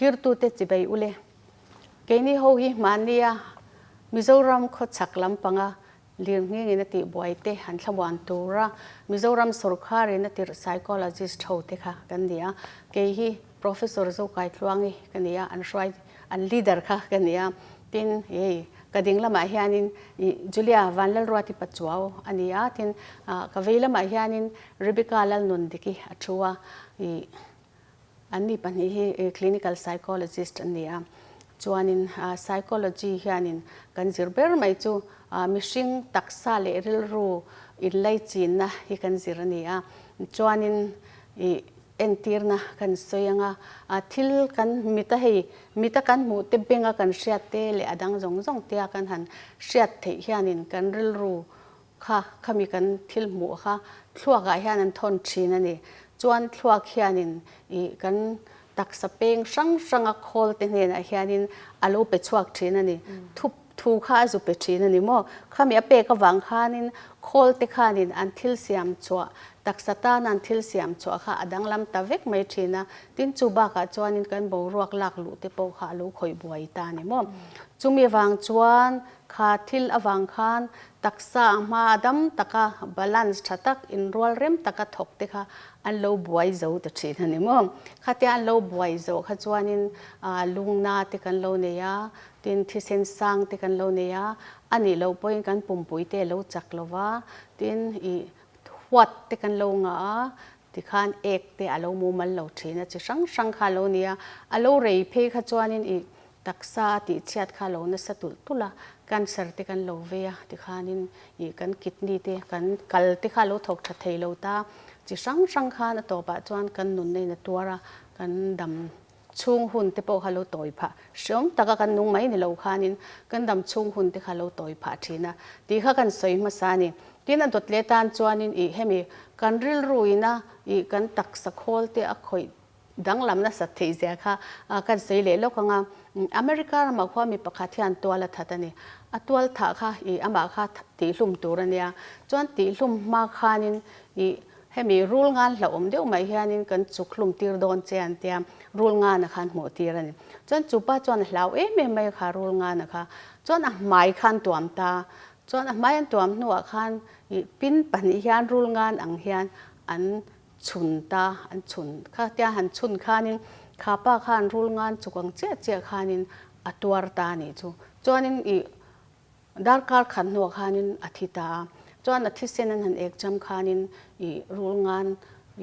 Thirtute chibei ule. Keini ho hi hmahnia Mizoram khawchhak lampanga lirnghingin a tihbuai te han thlamuan tura Mizoram sawrkharin a tirh psychologist ho te kha kan ni a. Kei hi Professor Zokaitluangi ka ni a, an hruai an leader kha ka ni a. Tin, hei ka ding lamah hianin Julia Vanlalruati Pachuau a ni a, tin ka vei lamah hianin Rebecca Lalnundiki a thu a. Anni pahnih hi clinical psychologist an ni a, chuanin psychology hianin kan zir ber mai chu mihring taksa leh rilru inlaichinna hi kan zir a ni a, chuanin ih entirna kan sawi ang a, thil kan mita hei mita kan hmuh te benga kan hriat te leh a dang zawng zawng tea kan han hriat theih hianin kan rilru Kha khami kan thil hmuh kha thluakah hian an thawn thin a ni. Chuan thluak hianin ih kan taksa peng hrang hranga khawl te hnenah hianin a lo pe chhuak thin a ni. Thu thu kha a zu pe thin a ni maw? Khami a pek avang khanin khawl te khanin an thil siam chhuah, taksa tana an thil siam chhuah kha a danglam ta vek mai thin a. Tin chu bakah chuanin kan boruak lak luh te pawh kha a lo khawih buai ta a ni maw? Chumi avang chuan kha thil avang khan Taksa a hma a dam taka balance tha tak inrual rem taka thawk te kha an lo buai zo ta thin a ni maw? Khatia an lo buai zawh kha chuanin lungna te kan lo nei a, tin thisen sang te kan lo nei a, a nih loh pawhin kan pumpui te a lo chak lo va, tin ih huat te kan lo ngah a, tikhan ek te a lo mumal lo thin a, chi hrang hrang kha a lo ni a, a lo rei phei kha chuanin ih Taksa a tihchhiat kha lo nasa tulh tulh a, cancer te kan lo vei a tikhanin ih kan kidney te kan kal te kha lo thawk tha thei lo ta, chi hrang hrang khan a tawpah chuan kan nunna in a tuar a, kan dam chhung hun te pawh kha lo tawi phah hreawm taka kan nung mai ni lo khanin kan dam chhung hun te kha lo tawi phah thin a tih kha kan sawi hmasa a ni. Tin a dawt leh tan chuanin ih hemi kan rilru ina ih kan taksa khawl te a khawih Danglam nasat theih zia kha kan sawi leh lawk ang a, America ramah khuan mi pakhat hian tual a that a ni. A tual thah kha ih amah kha tihhlum tur a nia. Chuan tihhlum hma khanin ih hemi rul ngan hlauhawm deuh mai hianin kan chuk hlum tir dawn che an tia, rul ngana khan hmuh tir a ni. Chuan chupa chuan a hlau em em mai a kha rul ngana kha. Chuan a hmai khan tuam ta. Chuan a hmai an tuam hnuah khan ih pin pahnih hian rul ngan ang hian an chhun ta an chhun kha tia han chhun khanin kha pa khan rul ngan chuk ang chiah chiah khanin a tuar ta a nih chu. Chuanin ih darkar khat hnuah khanin a thi ta a, chuan a thisen an han ek cham khanin ih rul ngan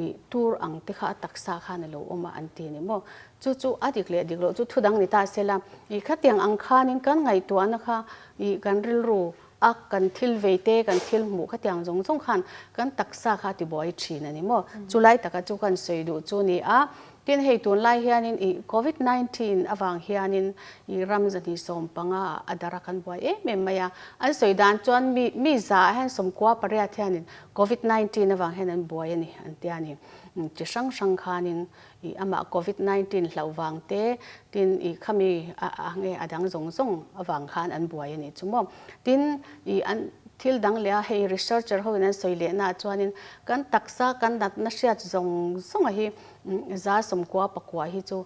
ih tur ang te kha a taksa khan a lo awm a an ti a ni maw. Chu chu a dik leh dik loh chu thu dang ni ta se la, ih khatiang ang khanin kan ngaihtuahna kha ih kan rilru A kan thil vei te, kan thil hmuh khatiang zawng zawng khan kan taksa kha a tibuai thin a ni maw? Chulai taka chu kan sawi duh chu ni a. Tin, hei tunlai hianin ih Covid 19 avang hianin ih ram zahnih 15 ah a dar a kan buai em em mai a. An sawi dan chuan mi mi za ah hian 98 hianin Covid 19 avang hian an buai a ni an tia ni. Chi hrang hrang khanin Ih amah covid 19 hlauh vang te, tin ih khami a a nge a dang zawng zawng avang khan an buai a nih chu maw. Tin ih an thil dang leh a hei researcher ho in an sawi leh naah chuanin kan taksa kan natna hriat zawng zawng a hi 99% hi chu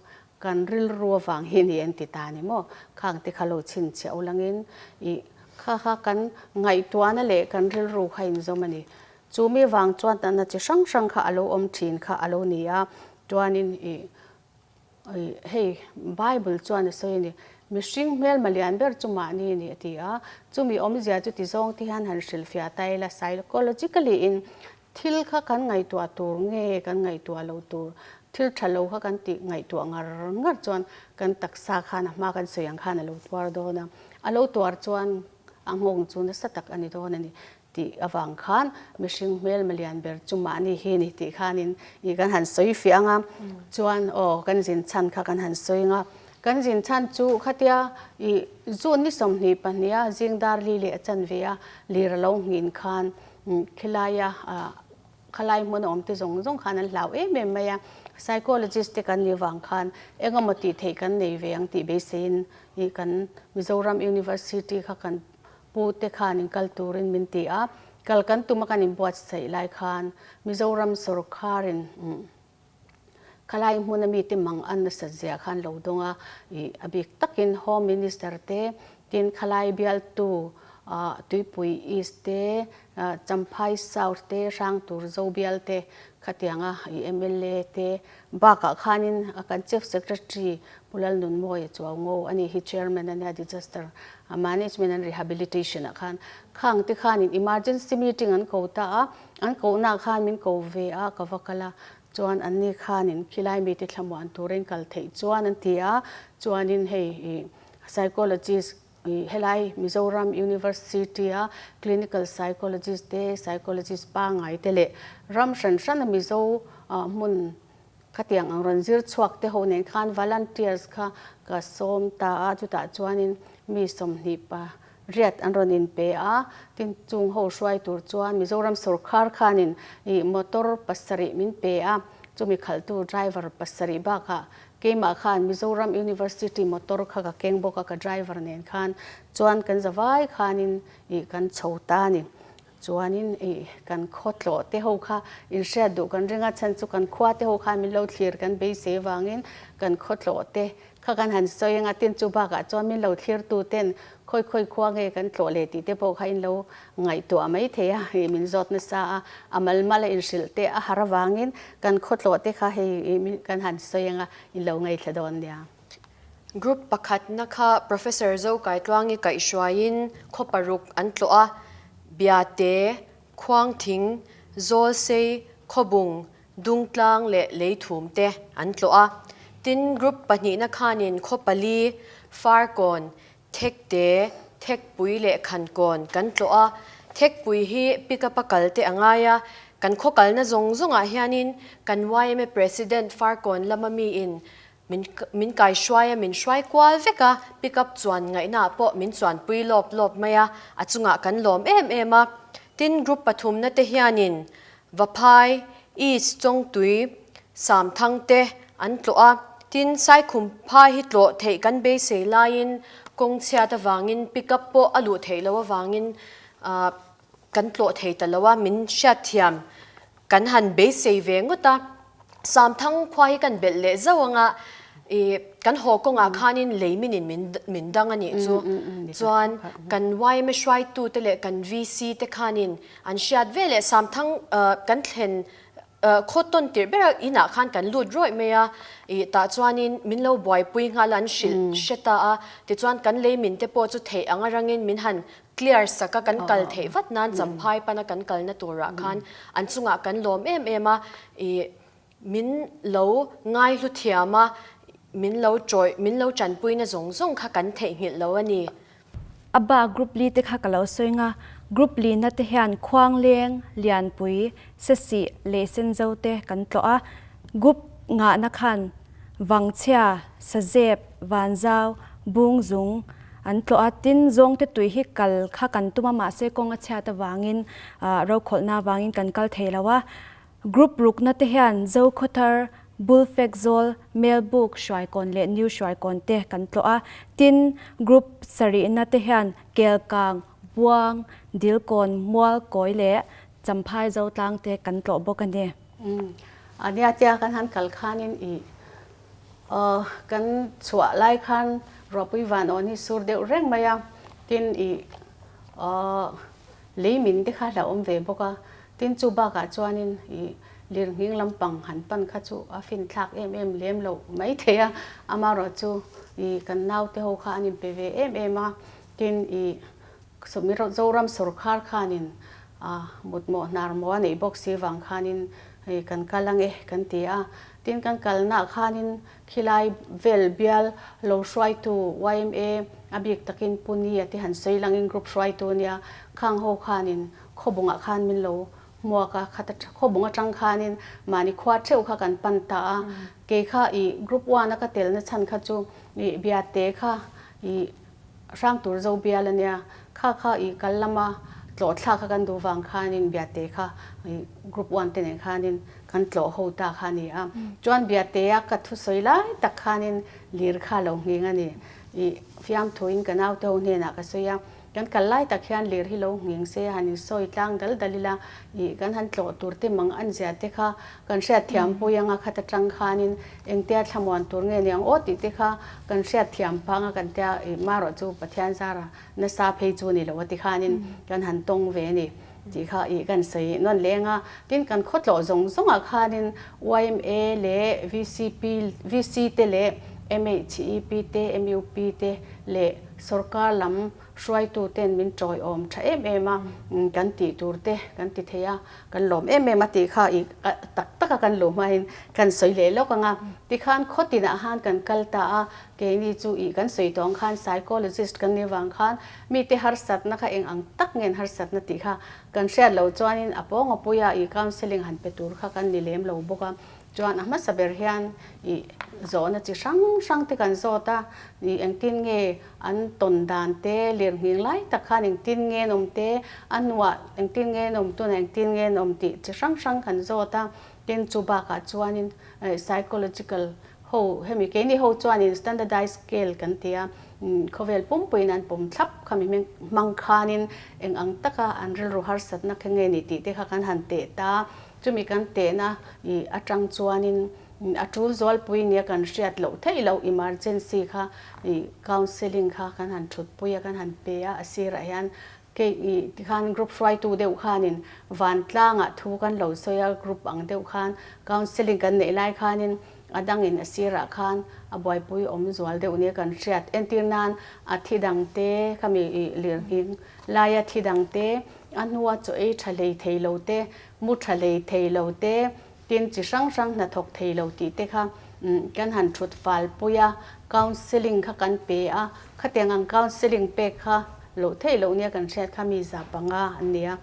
kan rilru avang hi ni an ti ta a ni maw. Khang te kha lo chhinchhiah ulangin ih kha kha kan ngaihtuahna leh kan rilru kha inzawm a ni. Chu mi vang chuan natna chi hrang hrang kha a lo awm thin kha a lo ni a, chuanin ih ih hei Bible chuan a sawi a ni, mihring hmelma lian ber chu mahni a ni a ti a, chumi awmzia chu ti zawng te hian han hrilhfiah ta ila psychologically in thil kha kan ngaihtuah tur nge kan ngaihtuah lo tur, thil tha lo kha kan tih ngaihtuah ngar ngar chuan kan taksa khan a hma kan sawi ang khan a lo tuar dawn a, a lo tuar chuan a nghawng chu nasa tak a ni dawn a ni. Tih avang khan mihring hmelma lian ber chu mahni hi ni tih khanin ih kan han sawi fiah ang a, chuan aw kan zin chhan kha kan han sawi ang a, kan zin chhan chu khatia ih June ni 22 a zing dar li leh a chanve a lir a lo nghin khan khilaia khalai hmun a awm te zawng zawng khan an hlau em em mai a, psychologist te kan nih vang khan eng emaw tih theih kan nei ve ang tih beiseiin ih kan Mizoram University kha kan Pu te khan in kal turin min ti a, kal kan tum a kan inbuatsaih lai khan Mizoram sawrkharin. Khalai hmuna mite mang an nasat zia khan lo dawng a, ih a bik takin Home Minister te, tin khalai bialtu Tuipui East te, Champhai South te, Hrangtur Zo bial te khatianga ih mla te bakah khanin kan Chief Secretary Pu Lalnunmawia Chuaungo a ni hi Chairman a nia Disaster Management and Rehabilitation ah khan khang te khanin emergency meeting an ko ta a, an kohna ah khan min ko ve a ka va kal a, Chuan anni khanin khilai mite thlamuan turin kal theih chuan an ti a, chuanin hei ih psychologist ih helai Mizoram University a clinical psychologist te, psychologist pangngai te leh ram hran hrana Mizo hmun khatiang ang rawn zir chhuak te ho nen khan volunteers kha ka sawm ta a, chutah chuanin mi 20 pa Riat an rawn inpe a, tin chung ho hruai tur chuan Mizoram sawrkhar khanin ih motor pasarih min pe a, chumi khalhtu driver pasarih bakah keimah khan Mizoram University motor kha ka keng bawk a ka driver nen khan chuan kan zavai khanin ih kan chho ta a ni. Chuanin ih kan khaw tlawh te ho kha inhriat duh kan ring a, chhan chu kan khua te ho khan min lo thlir kan beisei avangin kan khaw tlawh te Kha kan han sawi anga tin chu bakah chuan min lo thlirtu ten khawi khawi khua nge kan tlawh leh tih te pawh kha in lo ngaihtuah mai thei a, ih min zawt nasa a, a mal mal a inhrilh te a har avangin kan khaw tlawh te kha hei ih min kan han sawi anga in lo ngaithla dawn nia. Group pakhatna kha Professor Zokaitluangi kaihhruaiin khaw paruk an tlawh a, Biate, Khuangthing, Zawlsei, Khawbung, Dungtlang leh Leithum te an tlawh a. Tin, group pahnihna khanin khaw pali, Farkawn, Thekte, Thekpui leh Khankawn kan tlawh a. Thekpui hi pick up a kal te a ngai a, kan khaw kalna zawng zawngah hianin kan yma President Farkawn lama miin Min min kai hruai a, min hruai kual vek a, pick up chuan ngaihna ah pawh min chuanpui lawp lawp mai a, a chungah kan lawm em em a. Tin, group pathumna te hianin Vaphai, East Chawngtui, Samthang te an tlawh a, tin Saikhum phai hi tlawh theih kan beisei laiin kawng chhiat avangin pick up pawh a luh theih loh avangin ah kan tlawh thei ta lo a, min hriatthiam Kan han beisei ve ngawt a, Samthang khua hi kan belh leh zauh anga i kan haw kawngah khanin lei minin min min dang a nih chu. Chuan kan yma hruaitute leh kan VC te khanin an hriat ve leh Samthang kan thlen khaw tawn tirh bera inah khan kan lut rawih mai a, i tah chuanin min lo buaipui nghal a an hrilh hre ta a, tichuan kan lei min te pawh chu theih anga rangin min han Clear saka kan kal theih vat nan Champhai pana kan kalna turah khan an chungah kan lawm em em a, ih min lo ngaihlu thiam a, min lo tawih, min lo tanpuina zawng zawng kha kan theihnghilh lo a ni. A bak group li te kha ka lo sawi nga, group lina te hian Khuangleng, Lianpui, Sesih leh Senzo te kan tlawh a, group ngahna khan Vangchhia, Sazep, Vanzau, Bungzung an tlawh a, tin zawngte tui hi kal kha kan tum a mahse kawng a chhiat avangin rokhawlhna avangin kan kal thei lo a. Group rukna te hian Zokhawthar, Bulfek Zawl, Melbuk, Hruaikawn leh New Hruaikawn te kan tlawh a, tin group sarihna te hian Kelkang, Buang, Dilkawn, Mualkawi leh Champhai Zotlang te kan tlawh bawk a ni. A nia tia kan han kal khanin i kan chhuah lai khan ruahpui van awn hi sur deuh reng mai a, tin i lei min te kha hlauhawm ve bawk a, tin chu bakah chuanin i lirnghing lampang han pan kha chu a finthlak em em lem loh mai thei a, amaherawhchu i kan naute ho kha an inpe ve em em a, tin i Zoram sawrkhar khanin mutmawh hnar maw a neih bawk si vang khanin hei kan kal ang e kan ti a. Tin kan kalnaah khanin khilai vel bial lo hruaitu yma a bik takin Pu Nia te han sawi langin group hruaitu a nia, khang ho khanin khawbungah khan min lo hmuak a, khata khawbung atang khanin mahni khua theuh kha kan pan ta a. Kei kha i group one a ka telna chhan kha chu i Biate kha i Hrang tur zo bial a nia, kha kha i kal lama tlawh thlak kha kan duh vang khanin Biate kha i group one te nen khanin kan tlawh ho ta kha a ni a. Chuan Biate a ka thusawi lai tak khanin lir kha lo nghing a ni. I fiamthuin ka naute ho hnenah ka sawi a. Kan kal lai tak hian lir hi lo nghing se han insawi tlang dal dal ila ih kan han tlawh tur te mang an zia te kha kan hriat thiam pui anga khat atang khanin engtia thlamuan tur nge niang aw tih te kha kan hriat thiam phang a kan tia ih marawh chu Pathian zara nasa phei chu ni lo a ti khanin kan han tawng ve a ni tih kha ih kan sawi nawn leng a. Tin kan khaw tlawh zawng zawngah khanin yma leh vcp VC te leh MHEP te MUP te leh sorkar lam hruaitu ten min tawiawm tha em em a, kan tih tur te kan ti thei a, kan lawm em em a tih kha ih tak tak a kan luh hmain kan sawi leh lawk ang a. Tikhan khaw tinah khan kan kal ta a, keini chu ih kan sawi tawh ang khan psychologist kan nih vang khan mite harsatna kha eng ang tak nge an harsatna tih kha kan hriat loh chuanin a pawng a puia ih counselling han pe tur kha kan ni lem lo bawk a. Chuan a hmasa ber hian ih zawhna chi hrang hrang te kan zawt a, ih engtin nge an tawn dan te, lirnghing lai tak khan engtin nge an awm te, a hnuah engtin nge an awm tunah engtin nge an awm tih chi hrang hrang kan zawt a. Tin chu bakah chuanin psychological ho hemi keini ho chuanin standardized scale kan ti a, khawvel pumpuiin an pawm thlap khami hmang khanin eng ang taka an rilru harsatna kha nge ni tih te kha kan han teh ta. Chumi kan tehna i atang chuanin a tul zualpui nia kan hriat loh theih loh emergency kha i counselling kha kan han thutpui a, kan han pe a, a sirah hian kei i tikhan group hruaitu deuh khanin vantlangah thu kan lo sawi a, group ang deuh khan counselling kan neih lai khanin a dangin a sirah khan a buaipui awm zual deuh nia kan hriat. Entir nan a thi dangte khami i lirnghing laia thi dangte a hnua chaw ei tha hlei thei lo te Mu tha lei thei lo te, tin chi hrang hrang hnathawk thei lo tih te kha kan han thut fal pui a, counselling kha kan pe a, khatiang ang counselling pek kha loh theih loh nia kan hriat kha mi za panga an ni a,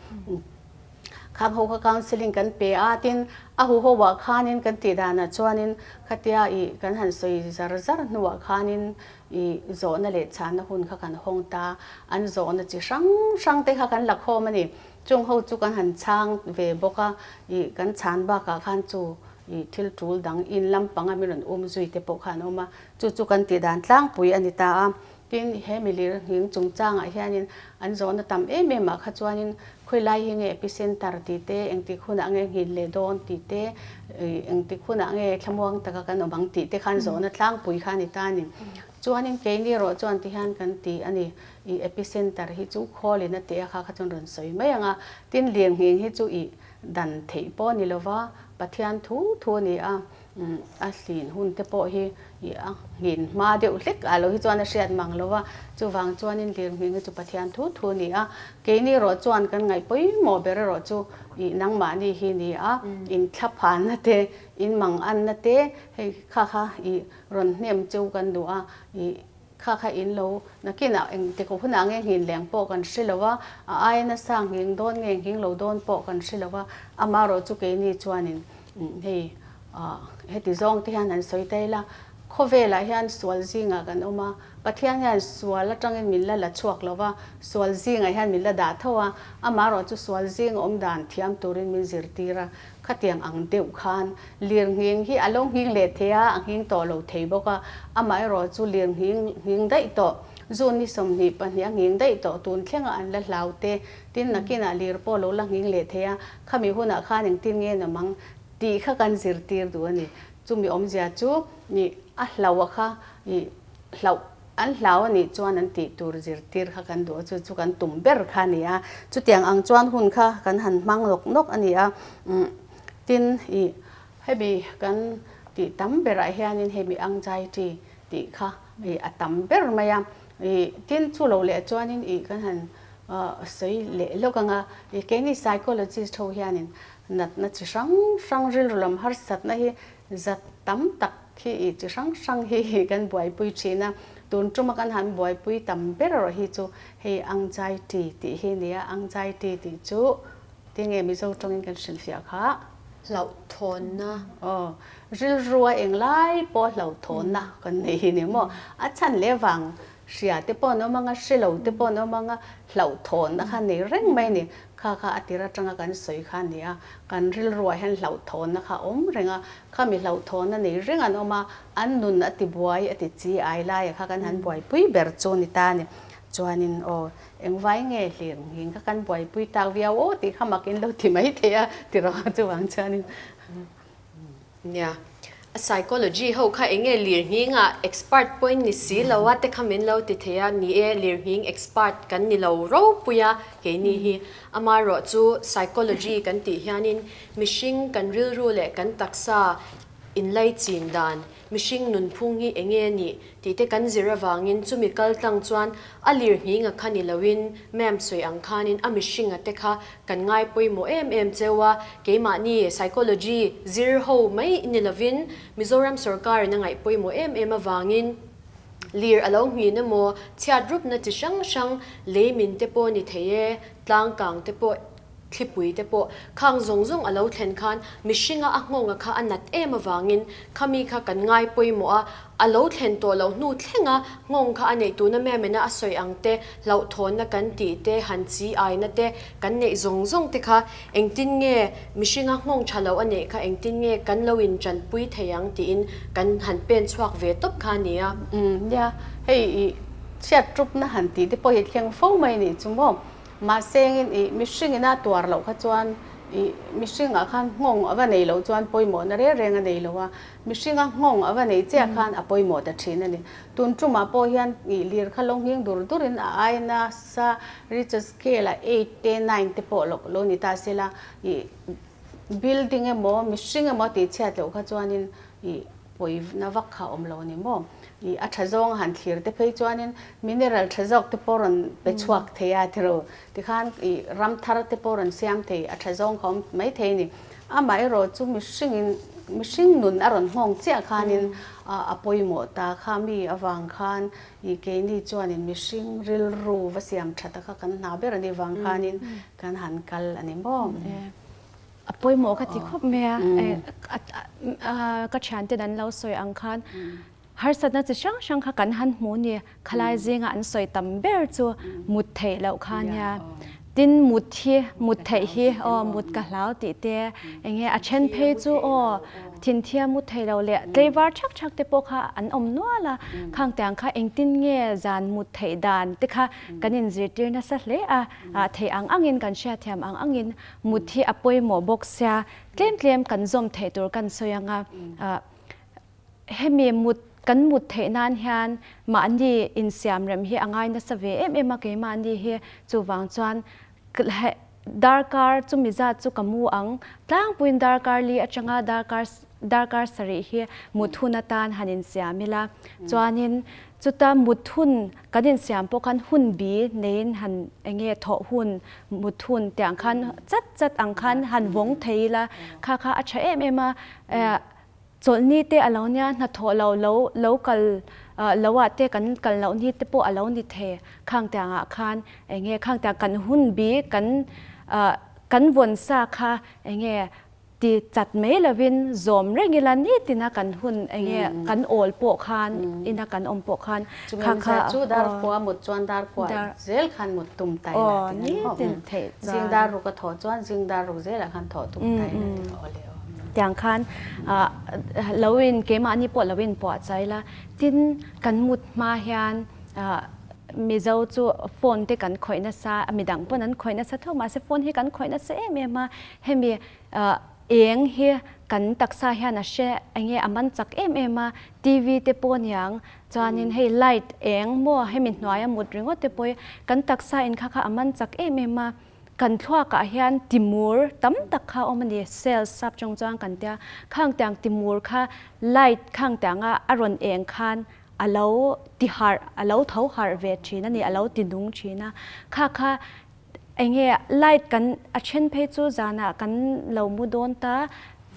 khang ho kha counselling kan pe a, tin a huho ah khanin kan tih danah chuanin khatia ih kan han sawi zar zar hnuah khanin ih zawhna leh chhanna hun kha kan hawng ta, an zawhna chi hrang hrang te kha kan la khawm a ni. Chung ho chu kan han chhang ve bawk a, ih kan chhan bakah khan chu ih thil tul dang in lampanga min rawn um zui te pawh kha an awm a, chu chu kan tih dan tlangpui a ni ta a. Tin, he milir nghing chungchangah hianin an zawhna tam em em ah kha chuanin khawi lai hi nge epicenter tih te, engtik hunah nge nghin leh dawn tih te, ih engtik hunah nge thlamuang taka kan awm ang tih te khan zawhna tlangpui kha a ni ta a ni. Chuanin keini erawh chuan tihian kan ti a ni. I epicenter hi chu khawlin a teh a kha kha chuan rawn sawi mai ang a, tin lirnghing hi chu i dan theih pawh a ni lova, Pathian thu thu a ni a, a hlin hun te pawh hi i a nghin hma deuh hlek ah lo hi chuan a hriat mang lo va, chuvang chuanin lirnghing hi chu Pathian thu thu a ni a, keini erawh chuan kan ngaih pawimawh ber erawh chu i nangmahni hi ni a, in thlaphanna te, in manganna te hei kha kha i rawn hnem cheu kan duh a, i. Kha kha in lo nakinah engtik hunah nge nghin leng pawh kan hre lo a, a aia nasa nghing dawn nge nghing lo dawn pawh kan hre lo a, amaherawh chu keini chuanin hei heti zawng te hian han sawi ta ila, khawvelah hian sual zingah kan awm a, Pathian hian sual atangin min la la chhuak lo va, sual zingah hian min la dah tho a, amaherawh chu sual zing awm dan thiam turin min zirtir a, Khatiang ang deuh khan lirnghing hi a lo nghing leh thei a, a nghing tawh lo thei bawk a. Amaherawh chu lirnghing nghing daih tawh, June ni 22 a nghing daih tawh tun thlengah an la hlau te, tin nakinah lir pawh lo la nghing leh thei a, khami hunah khan engtin nge nawm ang tih kha kan zirtir duh a ni. Chumi awmzia chu ih a hlauh a kha ih hlauh. An hlau a nih chuan an tih tur zirtir kha kan duh a, chu chu kan tum ber kha a ni a. Chutiang ang chuan hun kha kan han hmang nawk nawk a ni a. Tin, ih hemi kan tih tam berah hianin hemi anxiety tih kha ih a tam ber mai a. Ih tin, chu lo leh chuanin ih kan han sawi leh lawk ang a. Ih keini psychologist ho hianin natna chi hrang hrang rilru lam harsatna hi Zat tam tak hi i chi hrang hrang hi kan buaipui thin a, tun tuma kan han buaipui tam ber erawh hi chu hei anxiety tih hi nia, anxiety tih chu tinge Mizo tawngin kan hrilhfiah kha? Hlauhthawnna. Aw, rilrua englai pawh hlauhthawnna kan nei hi ni maw? A chhan leh vang Hria te pawh an awm anga, hre lo te pawh an awm anga, hlauhthawnna kha nei reng mai a ni. Kha kha a tir atanga kan sawi kha a ni a, kan rilruah hian hlauhthawnna kha a awm reng a, khami hlauhthawnna nei reng an awm a, an nun a ti buai a ti chi ai laia kha kan han buaipui ber chu a ni ta a ni. Chuanin aw, engvai nge hlir nghing kha kan buaipui tak viau aw tih kha mak in lo ti mai thei a tiraw chuvang chuanin. Nia, a psychology ho kha enge lirnghing ah expert pawh in ni si lo a te kha min lo ti thei a, ni e lirnghing expert kan ni lo ropui a keini hi. Amaherawh chu psychology kan tih hianin mihring kan rilru leh kan taksa inlaichin dan Mihring nunphung hi enge a nih tih te kan zir avangin chumi kal tlang chuan a lirnghinga kha ni loin ma'am sawi ang khanin a mihringa te kha kan ngai pawimawh em em cheu a, keimahni psychology zir ho mai ni lovin Mizoram sawrkarin a ngaih pawimawh em em avangin lir a lo nghin emaw chhiat rupna chi hrang hrang lei min te pawh ni thei e, tlang kang te pawh Thlipui te pawh khang zawng zawng a lo thlen khan mihringa a nghawnga kha a nat em avangin khami kha kan ngai pawimawh a, a lo thlen tawh loh hnu thlenga nghawng kha a neih tuna memena a sawi ang te, hlauhthawnna kan tih te, han chi aina te kan neih zawng zawng te kha engtin nge mihringa nghawng tha lo a neih kha engtin nge kan lo in tanpui thei ang tiin kan han pen chhuak ve tawp kha a ni a. Umm nia, hei i chhiat rupna han tih te pawh hi thleng fo mai nih chu maw? Mahse engin i mihring ina tuar loh kha chuan i mihring ah khan nghawng a va nei loh chuan pawimawhna reng reng a nei lo a, mihring a nghawng a va nei chiah khan a pawimawh ta thin a ni. Tun tumah pawh hian i lir kha lo nghing dur dur in a ai nasa Richter scale ah eight te nine te pawh lo lo ni ta sela i building emaw mihring emaw tih chhiat loh kha chuanin i Pawina vak kha awm lo ni maw? I a tha zawng a han thlir te phei chuanin mineral tha zawk te pawh rawn pe chhuak thei a tiraw? Tikhan i ram thar te pawh rawn siam thei a tha zawng kha awm mai thei a ni. Amaherawh chu mihringin mihring nun a rawn nghawng chiah khanin a pawimawh ta kha mi avang khan i keini chuanin mihring rilru va siam tha ta kha kan hna ber a nih vang khanin kan han kal a ni maw? A pawimawh ka ti khawp mai a, ka thianten an lo sawi ang khan harsatna chi hrang hrang kha kan han hmu ni, khalai zinga an sawi tam ber chu mut theih loh kha nia. Tin mut hi, mut theih hi aw mut ka hlau tih te eng nge a then phei chu aw thinthia mut theih loh leh tleivar thak thak te pawh kha an awm nual a, khang tiang kha engtin nge zan mut theih dan te kha kan inzirtir nasa hle a, theih ang angin kan hriatthiam ang angin Mut hi a pawimawh bawk sia, tlem tlem kan zawm theih tur kan sawi ang a, hemi mut kan mut theih nan hian mahni insiam rem hi a ngai nasa ve em em a keimahni hi, chuvang chuan darkar chumi zat chu ka mu ang, tlangpuiin darkar li atanga darkar darkar sarih hi mut hun atan han insiam ila, chuanin chuta mut hun kan insiam pawh khan hun bi neiin han enge thawh hun mut hun tih ang khan chat chat ang khan han vawng thei ila kha kha a tha em em a chawlhni te a lo nia hnathawh lo lo lo kal lo ah te kan kal loh ni te pawh a lo ni thei khang tiang ah khan enge khang tiang kan hun bi kan kan vawn sa kha enge Ti chat mai lovin zawm reng ila nitina kan hun enge kan awl pawh khan ina kan awm pawh khan kha kha chu dar khua mut chuan dar khua zel khan mut tum tai la ti nan tin theih chuan zing dar ruk a thawh chuan zing dar ruk zelah khan thawh tum tai la ti aw le aw tiang khan lo in keimahni pawh lo in puah chai la tin kan mut hma hian Mizo chu phone te kan khawih nasa a midang pawn an khawih nasa tho mahse phone hi kan khawih nasa em em a hemi eng hi kan taksa hian a hre enge a man chak em em a TV te pawh niang chuanin hei light eng maw hemi hnuaia mut ringawt te pawh hi kan taksa in kha kha a man chak em em a kan thluakah hian timur tam tak kha awm a ni cells sap chawng chuan kan tia khang tiang timur kha light khang tianga a rawn eng khan a lo ti harh, a lo tho harh ve thin a ni, a lo ti nung thin a. Kha kha eng nge light kan a then phei chu zanah kan lo mu dawn ta,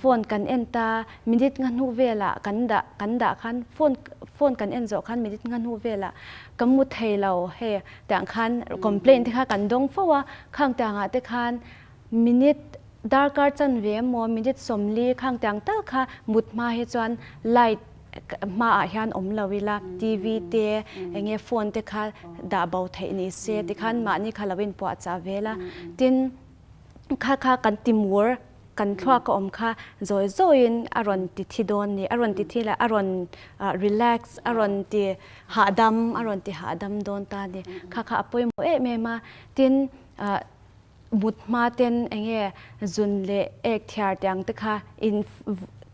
phone kan en ta, minute nga hnu velah kan dah kan dah khan phone phone kan en zawh khan minute nga hnu velah ka mu thei lo hei tiang khan complaint te kha kan dawng fo a, khang tiangah te khan minute darkar chanve emaw minute 40 khang tiang tal kha mut hma hi chuan light hmaah hian awm lo ila TV te eng nge phone te kha dah bo theih ni se tikhan mahni kha lo inpuahchah vel a tin kha kha kan timur. kan thluak a awm kha zawi zawiin a rawn ti thi dawn ni, a rawn ti thi leh a rawn relax, a rawn ti hahdam, a rawn ti hahdam dawn ta ni. Kha kha a pawimawh em em a, tin mut hma ten eng nge zun leh ek thiar tih ang te kha in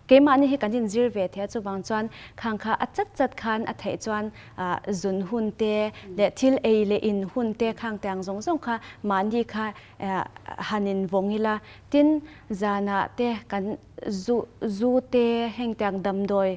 keimahni hi kan inzir ve thei a, chuvang chuan khang kha a chat chat khan a theih chuan zun hun te leh thil ei leh in hun te khang te ang zawng zawng kha mahni kha han in vawng ila, tin zanah te kan zu zu te heng tiang damdawi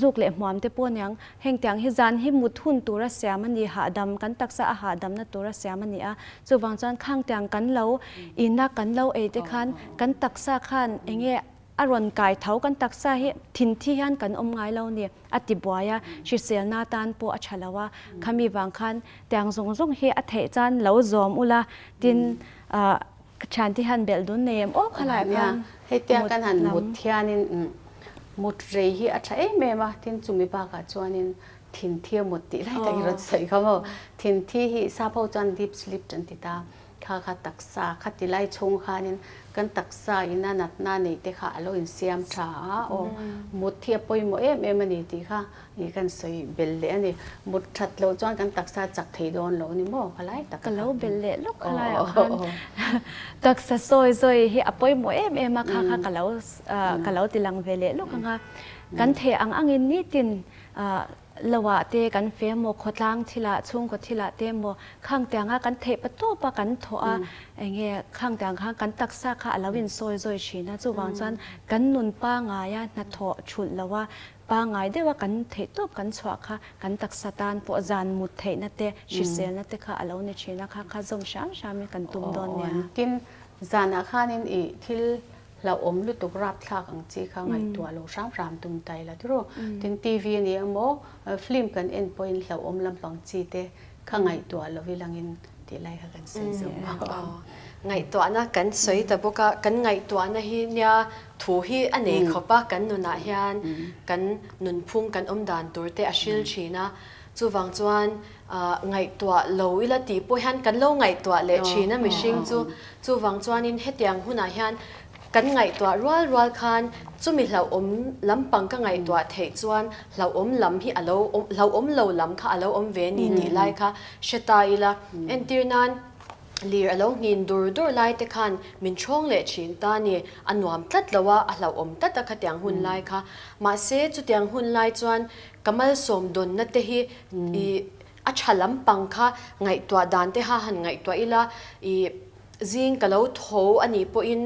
zuk leh hmuam te pawh aniang, heng tiang hi zan hi mut hun tura siam a ni, hahdam kan taksa a hahdamna tura siam a ni a, chuvang chuan khang tiang kan lo ina kan lo ei te khan kan taksa khan eng nge a rawn kai tho kan taksa hi thinthi hian kan awm ngai lo ni a ti buai a, hriselna tan pawh a tha lo a, khami vang khan tiang zawng zawng hi a theih chuan lo zawm ula tin ah ka thian te hian belh dun nei em aw khalai khan Hetia kan han mut hianin mut rei hi a tha em em a, tin chumi bakah chuanin thinthi a mut tih lai tak i rawn sawi kha maw, thinthi hi sap ho chuan deep sleep an ti ta. Kha kha taksa kha ti lai chhung khanin kan taksa ina natna neih te kha a lo insiam tha a, aw mut hi a pawimawh em em a ni tih kha ih kan sawi bel leh a ni. Mut that loh chuan kan taksa chak thei dawn lo a ni maw kha lai tak a Ka lo bel leh lawk kha laiah khan taksa sawi zawi hi a pawimawh em em a, kha kha ka lo ka lo ti lang ve leh lawk ang a. Kan thei ang angin nitin Loah te kan fe maw, khawtlang thilah, chhungkaw thilah te maw, khang tianga kan theih pa tawp a kan thawh a, enge khang tiang khan kan taksa kha a lo insawi zawi thin a, chuvang chuan kan nun pangaia hnathawh thulh lo a, pangai deuh a kan theih tawp kan chhuah kha kan taksa tan pawh zan mut theihna te, hriselna te kha a lo ni thin a, kha kha zawm hram hramin kan tum dawn nia. Tin, zanah khanin i thil Hlauhawm lutuk rapthlak ang chi kha ngaihtuah lo hram hram tum ta ila tiraw. Tin TV a ni emaw film kan en pawhin hlauhawm lampang chi te kha ngaihtuah lo ilangin tih lai kha kan sawi zawk a. Ngaihtuahna kan sawi ta bawk a, kan ngaihtuahna hi nia thu hi a nei khawp a, kan nunah hian kan nunphung kan awm dan tur te a hril thin a, chuvang chuan ngaihtuah lo ila tih pawh hian kan lo ngaihtuah leh thin a mihring chu. Chuvang chuanin hetiang hunah hian kan ngaihtuah rual rual khan chumi hlauhawm lampang ka ngaihtuah theih chuan hlauhawm lam hi a lo awm, hlauhawm lo lam kha a lo awm ve ni tih lai kha hre ta ila. Entir nan lir a lo nghin dur dur lai te khan min ṭhawng leh ṭhin ta ni, a nuam tlat lo a, a hlauhawm tlat a khatiang hun lai kha. Mahse chutiang hun lai chuan ka malsawm dawnna te hi ih A tha lampang kha ngaihtuah dan te ha han ngaihtuah ila, ih zing ka lo tho a nih pawhin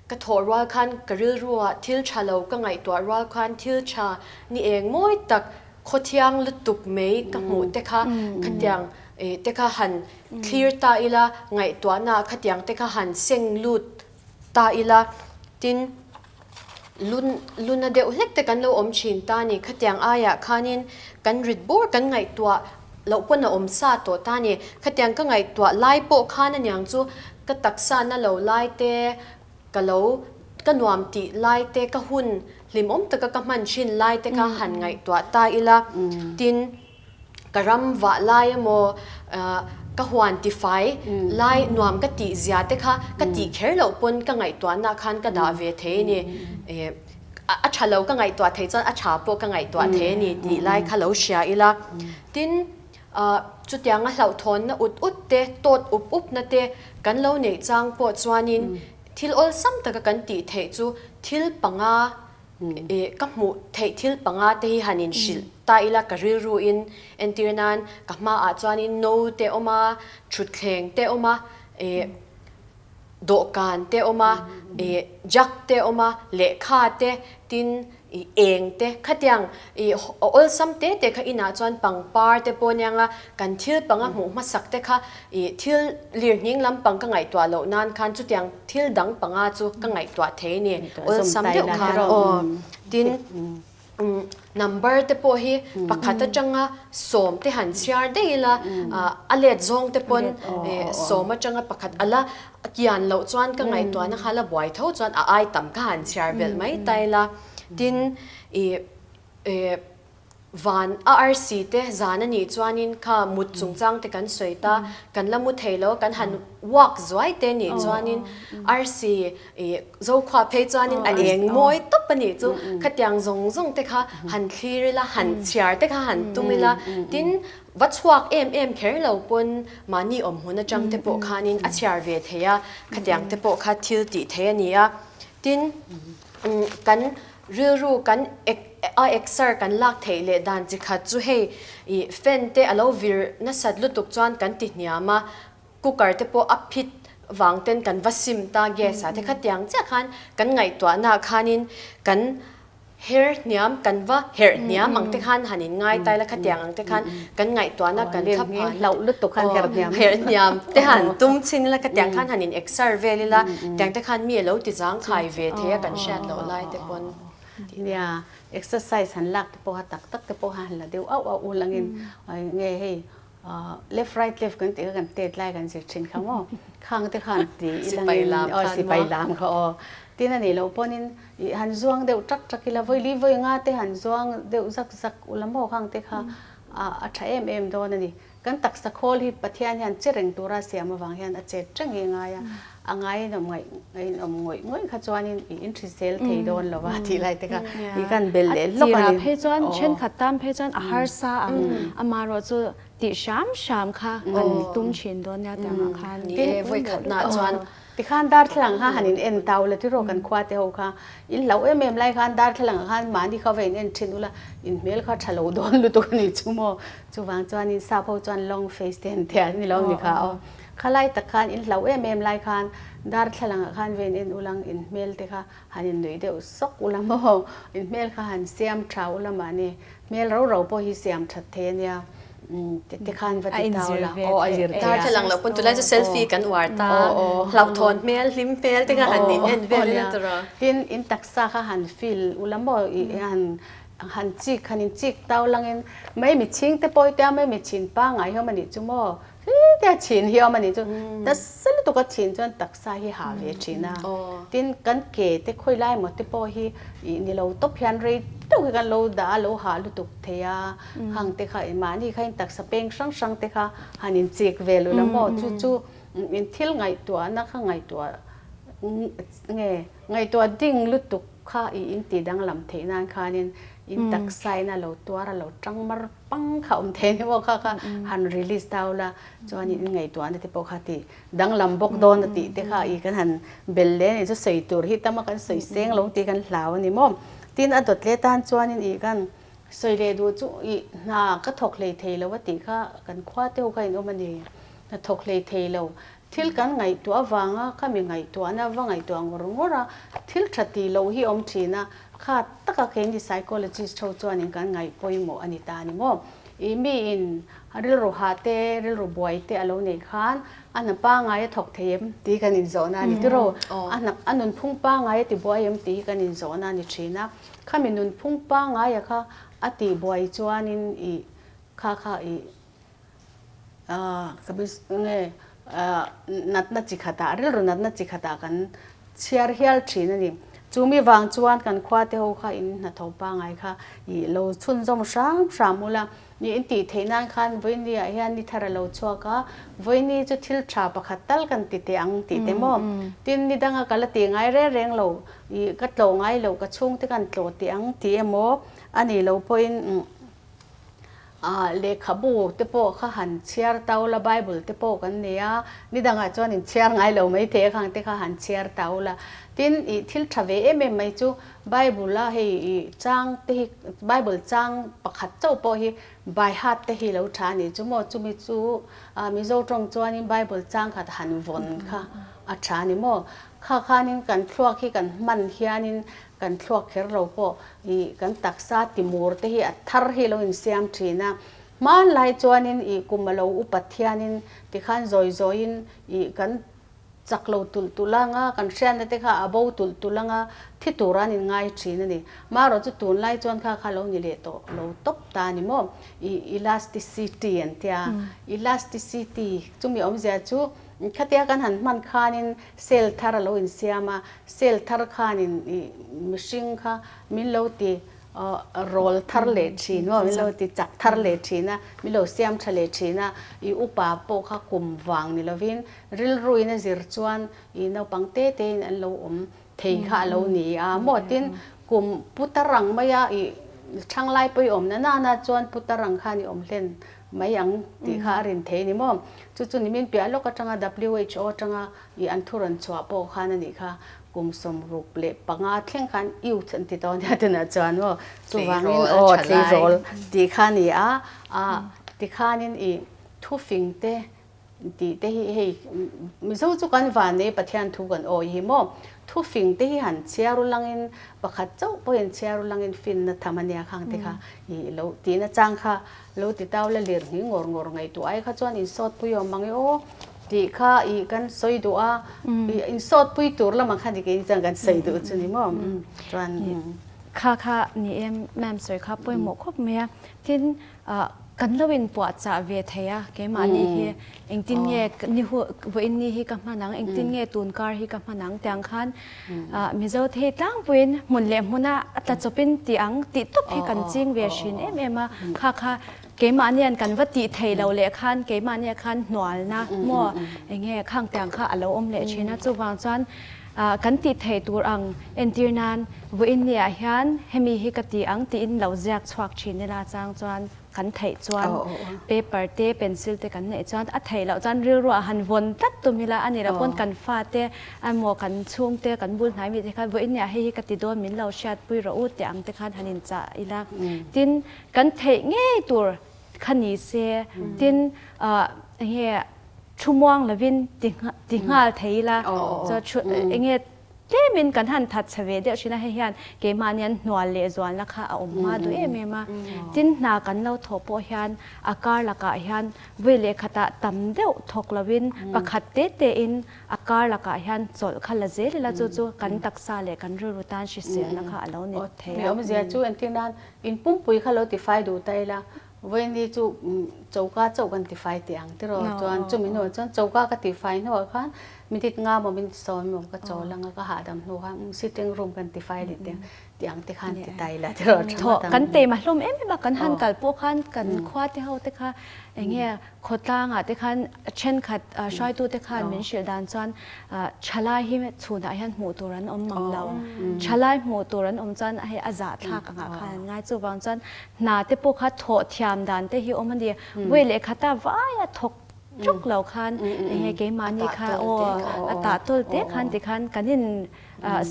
ka thawh rual khan ka rilruah thil tha lo ka ngaihtuah rual khan thil tha ni eng mawi tak khawthiang lutuk mai ka hmuh te kha khatiang ih te kha han thlir ta ila ngaihtuahnaah khatiang te kha han seng lut ta ila tin lun luna deuh hlek te kan lo awm thin ta ni khatiang aiah khanin kan rit bur kan ngaihtuah loh pawn a awm sa tawh ta ni khatiang ka ngaihtuah lai pawh khan aniang chu ka taksa na lo lai te ka lo ka nuam tih lai te ka hun hlimawm taka ka hman thin lai te kha han ngaihtuah ta ila tin Ka ram vah lai emaw ka huan tifai lai nuam ka tih zia te kha ka tih kher loh pawn ka ngaihtuahna khan ka dah ve thei a ni. A tha lo ka ngaihtuah thei chuan a tha pawh ka ngaihtuah thei a ni tih lai kha lo hria ila. Tin, chutianga hlauhthawnna ut ut te, tawt up upna te kan lo neih chang pawh chuanin thil awlsam taka kan tih theih chu thil panga Ka hmuh theih thil panga te hi han inhrilh ta ila ka rilru in entir nan ka hmaah chuanin no te awm a, thutthleng te awm a, dawhkan te awm a, jug te awm a, lehkha te tin eng te khatiang awlsam te te kha inah chuan pangpar te pawh aniang a, kan thil panga hmuh hmasak te kha thil lirhning lampang ka ngaihtuah loh nan khan chutiang Thil dang panga chu ka ngaihtuah thei ni, awlsam deuh khan aw. Tin, number te pawh hi pakhat atanga sawm te han chhiar daih ila, a let zawng te pawn sawm atanga pakhat a la kian loh chuan ka ngaihtuahna kha la buai tho chuan a ai tam kha han chhiar belh mai ta ila. Tin, ih. Van a arsi te zan a nih chuanin kha mut chungchang te kan sawi ta, kan la mu thei lo, kan han walk zuai te nih chuanin arsi ih Zokhua phei chuanin a eng mawi tawp a nih chu, khatiang zawng zawng te kha han thlir ila, han chhiar te kha han tum ila, tin va chhuak em em kher lo pawn mahni awm hmun atang te pawh khanin a chhiar ve thei a, khatiang te pawh kha thil tih theih a ni a, tin kan Rilru kan a exer kan lak theih leh dan chi khat chu hei ih fan te a lo vir nasat lutuk chuan kan ti hniam a, cooker te pawh a phit vang ten kan va sim ta gas ah te khatiang chiah khan kan ngaihtuahna ah khanin kan her hniam kan va herh hniam ang te khan han in ngai ta ila khatiang ang te khan kan ngaihtuahna kan thla phan hlauh lutuk khan herh hniam herh hniam te han tum chhin ila khatiang khan han in exer vel ila tiang te khan mi a lo ti zangkhai ve thei a kan hriat loh lai te pawn. Nia, exercise han lak te pawh kha tak tak te pawh kha han la deuh auh auh ul angin nge hei left right left kan tih kha kan tet lai kan zir thin kha maw khang te khan ti Sipai lam khan maw? Sipai lam kha aw. Tin a nih loh pawnin ih han zuang deuh tak tak ila vawi li vawi nga te han zuang deuh zak zak ula maw khang te kha a tha em em dawn a ni. Kan taksa khawl hi Pathian hian che reng tura siam avang hian a chet reng hi a ngai a, a ngaiin awm ngaih ngaiin awm ngawih ngawih kha chuanin i inhrisel thei dawn lo a tih lai te kha i kan bel leh hlawk a ni. A tirah phei chuan thenkhat tan phei chuan a harsa ang, amaherawh chu tih hram hram kha kan tum thin dawn nia tiangah khan. Ni e, vawikhatnaah chuan Tikhan darthlalang kha han in en tau la tiraw kan khua te ho kha in hlauh em em lai khan darthlalang ah khan mahni kha va in en thin ula in hmel kha tha lo dawn lutuk a ni chu maw chuvang chuan in sap ho chuan long face te an tia ni lo ni kha aw khalai tak khan in hlauh em em lai khan darthlalang ah khan va in en ulang in hmel te kha han in nuih deuh sawk ula maw in hmel kha han siam tha ula mahni Hmel ro ro pawh hi siam that thei a nia ti khan va ti tau la. Aw a zir thei a. Darthlalang loh pawn tunlai chu selfie kan uar ta. Hlauhthawn hmel, hlim hmel te kha han in en vel ila tur a. Tin in taksa kha han feel ula maw i han han chik han in chik tau langin mai mi chhing te pawh hi tia mai mi chhin pangngai hi awm a nih chu maw. Hetia chhin hi awm a nih chu nasa lutuk a chhin chuan taksa hi ha ve thin a, tin kan ke te khawi lai maw te pawh hi ih ni lo tawp hian rei deuh hi kan lo dah a lo hah lutuk thei a, hang te kha mahni kha in taksa peng hrang hrang te kha han in chik ve luh la maw chu chu in thil ngaihtuahna kha ngaihtuah nge ngaihtuah ding lutuk kha ih in tih danglam theih nan khanin in taksa in a lo tuar a lo tang mar Pang kha awm thei ni maw kha kha han release tau la chuan in ngaihtuahna te pawh kha ti danglam bawk dawn a tih te kha i kan han bel leh a ni chu sawi tur hi tama kan sawi seng lo tih kan hlau a ni maw. Tin a dawt leh tan chuanin i kan sawi leh duh chu i hna ka thawk hlei thei lo a tih kha kan khua te ho kha in awm a ni. Hna thawk hlei thei lo thil kan ngaihtuah avanga kha mi ngaihtuahna va ngaihtuah ngawr ngawr a thil tha tih loh hi awm thin a Kha taka keini psychologist ho chuanin kan ngaih pawimawh a ni ta a ni maw? Ih miin rilru hah te, rilru buai te a lo neih khan a hna pangngai a thawk thei em tih hi kan inzawhna a ni tiraw? A hna a nunphung pangngai a tibuai em tih hi kan inzawhna a ni thin a. Khami nunphung pangngaia kha a tihbuai chuanin ih kha kha ih Ka nge natna chi khatah rilru natna chi khatah kan chhiar hial thin a ni. Chu mi vang chuan kan khua te ho kha in hnathawh pangngai kha ih lo chhunzawm hram hram ula ih in tih theih nan khan vawiini ah hian ni thar a lo chhuak a, vawiini chu thil tha pakhat tal kan ti teh ang tih te maw? Tin ni danga ka la tih ngai reng reng lo ih ka tlawh ngai lo ka chhungte kan tlawh teh ang tih emaw a nih loh pawhin Lehkhabu te pawh kha han chhiar tau la, Bible te pawh kan nei a, ni dangah chuan in chhiar ngai lo mai thei a khang te kha han chhiar tau la. Tin, ih thil tha ve em em mai chu Bible a hei ih chang te hi Bible chang pakhat chauh pawh hi by heart te hi lo tha a nih chu maw, chumi chu Mizo tawng chuanin Bible chang khat han vawn kha a tha a ni maw. Kha khanin kan thluak hi kan hman hianin Kan thluak kher lo pawh ih kan taksa timur te hi a thar hi lo insiam thin a, hmanlai chuanin ih kum a lo upat hianin tikhan zawi zawiin ih kan chak lo tulh tulh anga kan hriatna te kha a bo tulh tulh anga thi tur an inngai thin a ni. Marawh chu tunlai chuan kha kha lo ni leh tawh lo tawp ta a ni maw? Ih elasticity an tia, elasticity chumi awmzia chu khatia kan han hman khanin cell thar a lo insiam a, Cell thar khanin i mihring kha min lo ti Rawl thar leh thin maw, min lo ti chak thar leh thin a, min lo siam tha leh thin a, i upa pawh kha kum vang ni lovin rilruin a zir chuan i naupang te tein an lo awm thei kha a lo ni a maw tin kum putar ang maia i thlanglai pawh i awm na nana chuan putar ang khan i awm hlen mai ang tih kha a rin thei a ni maw. Chu chu nimin piah lawk atanga WHO atanga I an thu rawn chhuah pawh khan a nih kha, kum 65 thleng khan youth an ti tawh nia tunah chuan maw, chuvangin aw tleirawl tih kha a ni a, a tikhanin i thufing te tih te hi hei Mizo chu kan van nei Pathian thu kan awi hi maw, thufing te hi han chhiar u langin pakhat chauh pawhin chhiar u langin finna tham a nia khang te kha i lo tihna chang kha Lo ti tau la lir nghing ngawr ngawr ngaihtuah ai kha chuan insawtpui awm ang e aw tih kha ih kan sawi duh a, ih insawtpui tur lamah khan ih keini chuan kan sawi duh chu ni maw chuan. Kha kha ni e ma'am sawi kha pawimawh khawp mai a, tin kan lo inpuahchah ve thei a keimahni hi engtin nge ni hu vawiin ni hi ka hman ang engtin nge tun kar hi ka hman ang tiang khan Mizo thei tlangpuiin hmun leh hmuna a tla chawpin tih ang tih tawp hi kan ching ve hrin em em a, kha kha keimahnian kan va tih thei lo leh khan keimahnia khan hnualna maw enge khang tiang kha a lo awm leh thin a, chuvang chuan kan tih thei tur ang entir nan vawiin ni ah hian hemi hi ka ti ang tiin lo ziak chhuak thin ila chang chuan kan theih chuan paper te pencil te kan neih chuan a theih loh chuan rilru ah han vawn tlat tum ila a ni lo pawn kan fa te emaw kan chhung te kan bul hnai mi te khan vawiin nia hei hi ka ti dawn min lo hriat pui rawh u tih ang te khan han in chah ila tin kan theih ngei tur kha ni se tin ah enge thu muang lovin ti ti nghal thei ila chuan enge Tlemin kan han that chhe ve deuh thin a, hei hian keimahni an hnual leh zualna kha a awm hma duh em em a. Tin, hna kan lo thawh pawh hian a kar lakah hian vui leh khatah tam deuh thawk loin pakhat te tein a kar lakah hian chawlh kha la zel ila chu chu kan taksa leh kan rilru tan hriselna kha a lo ni thei a. Mi awmzia chu entir nan in pumpui kha lo tifai duh ta ila, Vawiini chu choka chauh kan tifai teh ang tiraw chuan chumi hnuah chuan choka ka tifai hnuah khan minute nga maw min sawi maw ka chawl anga ka hahdam hnu khan sitting room kan tifai leh teh ang tih ang te khan ti ta ila tiraw tha ngawt ang. Kan teima hlawm em em a kan han kal pawh khan kan khua te ho te kha enge khawtlangah te khan thenkhat hruaitu te khan min hrilh dan chuan thalai hi chhunah hian hmuh tur an awm mang lo thalai hmuh tur an awm chuan hei a zahthlak angah khan an ngai chuvang chuan Hna te pawh kha thawh thiam dan te hi awm a ni. Vawi leh khata vaia thawk ṭuk lo khan enge keimahni kha aw a tah tawl te khan tikhan kan in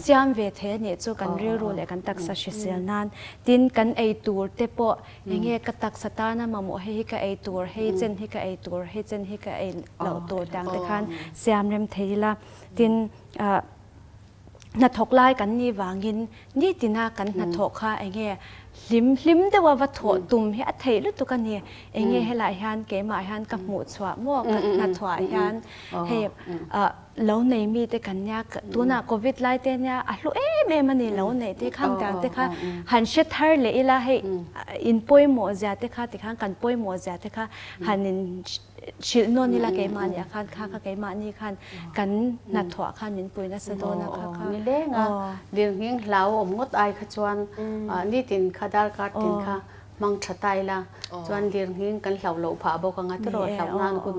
siam ve thei a nih chu kan rilru leh kan taksa hrisel nan. Tin kan ei tur te pawh enge ka taksa tana mamawh hei hi ka ei tur, hei chen hi ka ei tur, hei chen hi ka ei loh tur tiang te khan siam rem thei ila. Tin Hnathawk lai kan nih vangin nitina kan hnathawh kha enge hlim hlim deuha va thawh tum hi a theih lutuk a ni. Enge helai hian keimah hian ka hmuh chhuah maw ka hnathawhah hian hei lo nei mite kan nia tunah covid lai te nia a hlu em em a ni lo neih te khang tiang te kha han hre thar leh ila hei in pawimawh zia te kha tikhan kan pawimawh zia te kha han in Hrilh nawn ila keimahni ah khan kha kha keimahni khan kan hnathawh ah khan min pui nasa dawn a kha kha. Ni leng a, lirnghing hlau awm ngawt ai kha chuan nitin kha darkar tin kha hmang tha ta ila chuan lirnghing kan hlauh loh phah bawk anga tiraw hlauh nan hun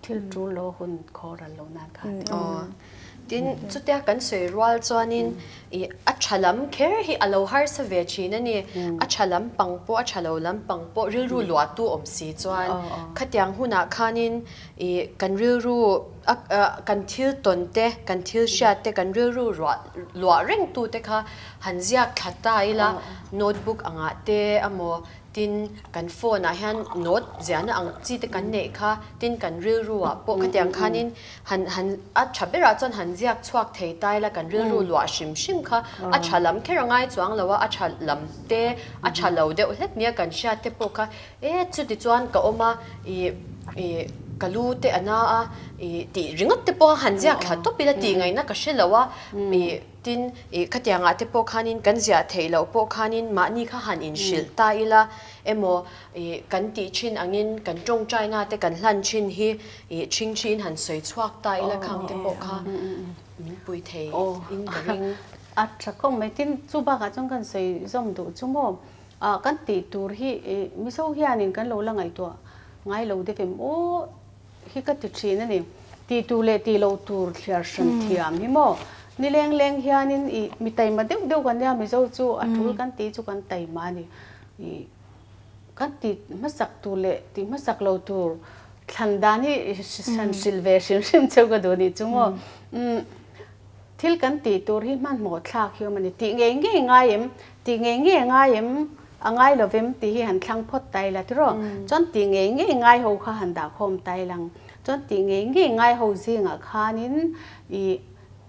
thil tul lo hun khaw ral lo nan kha tiraw. Tin, chutia kan sawi rual chuanin ih a tha lam kher hi a lo harsa ve thin a ni. A tha lam pang pawh, a tha lo lam pang pawh rilru luahtu awm si chuan khatiang hunah khanin ih kan rilru a kan thil tawn te, kan thil hriat te, kan rilru ruah luah reng tu te kha han ziak thla ta ila notebook angah te emaw Tin, kan phone ah hian note ziahna ang chi te kan neih kha, tin kan rilru ah pawh khatiang khanin han han a tha berah chuan han ziak chhuak thei ta ila kan rilru luah hrim hrim kha a tha lam kher a ngai chuang lo a, a tha lam te a tha lo deuh hlek nia kan hriat te pawh kha e chuti chuan ka awm a ih ih ka lu te a na a ih tih ringawt te pawh han ziak thla tawp ila tih ngaihna ka hre lo a ih Tin, ih khatiangah te pawh khanin kan ziah theih loh pawh khanin mahni kha han inhrilh ta ila emaw ih kan tih thin angin kan tawngtaina te kan hlan thin hi ih thingthiin han sawi chhuak ta ila khang te pawh kha min pui thei in ka ring. A tha khawp mai. Tin, chu bakah chuan kan sawi zawm duh chu maw, kan tih tur hi Mizo hianin kan lo la ngaihtuah ngai lo deuh em aw hi ka ti thin a ni. Tih tur leh tih loh tur thliar hran thiam hi maw. Ni leng leng hianin ih mi taima deuh deuh kan nia Mizo chu a tul kan tih chu kan taima a ni. Ih kan tih hmasak tur leh tih hmasak lo tur thlan dan hi hran hrilh ve hrim hrim cheu ka duh nih chu maw. Umm. Thil kan tih tur hi hmanhmawh thlak hi awm a ni. Tih ngei ngei ngai em? Tih ngei ngei ngai em? A ngai lo vem tih hi han thlang phawt ta ila tiraw? Chuan tih ngei ngei ngai ho kha han dah khawm ta ila ang. Chuan tih ngei ngei ngai ho zingah khanin ih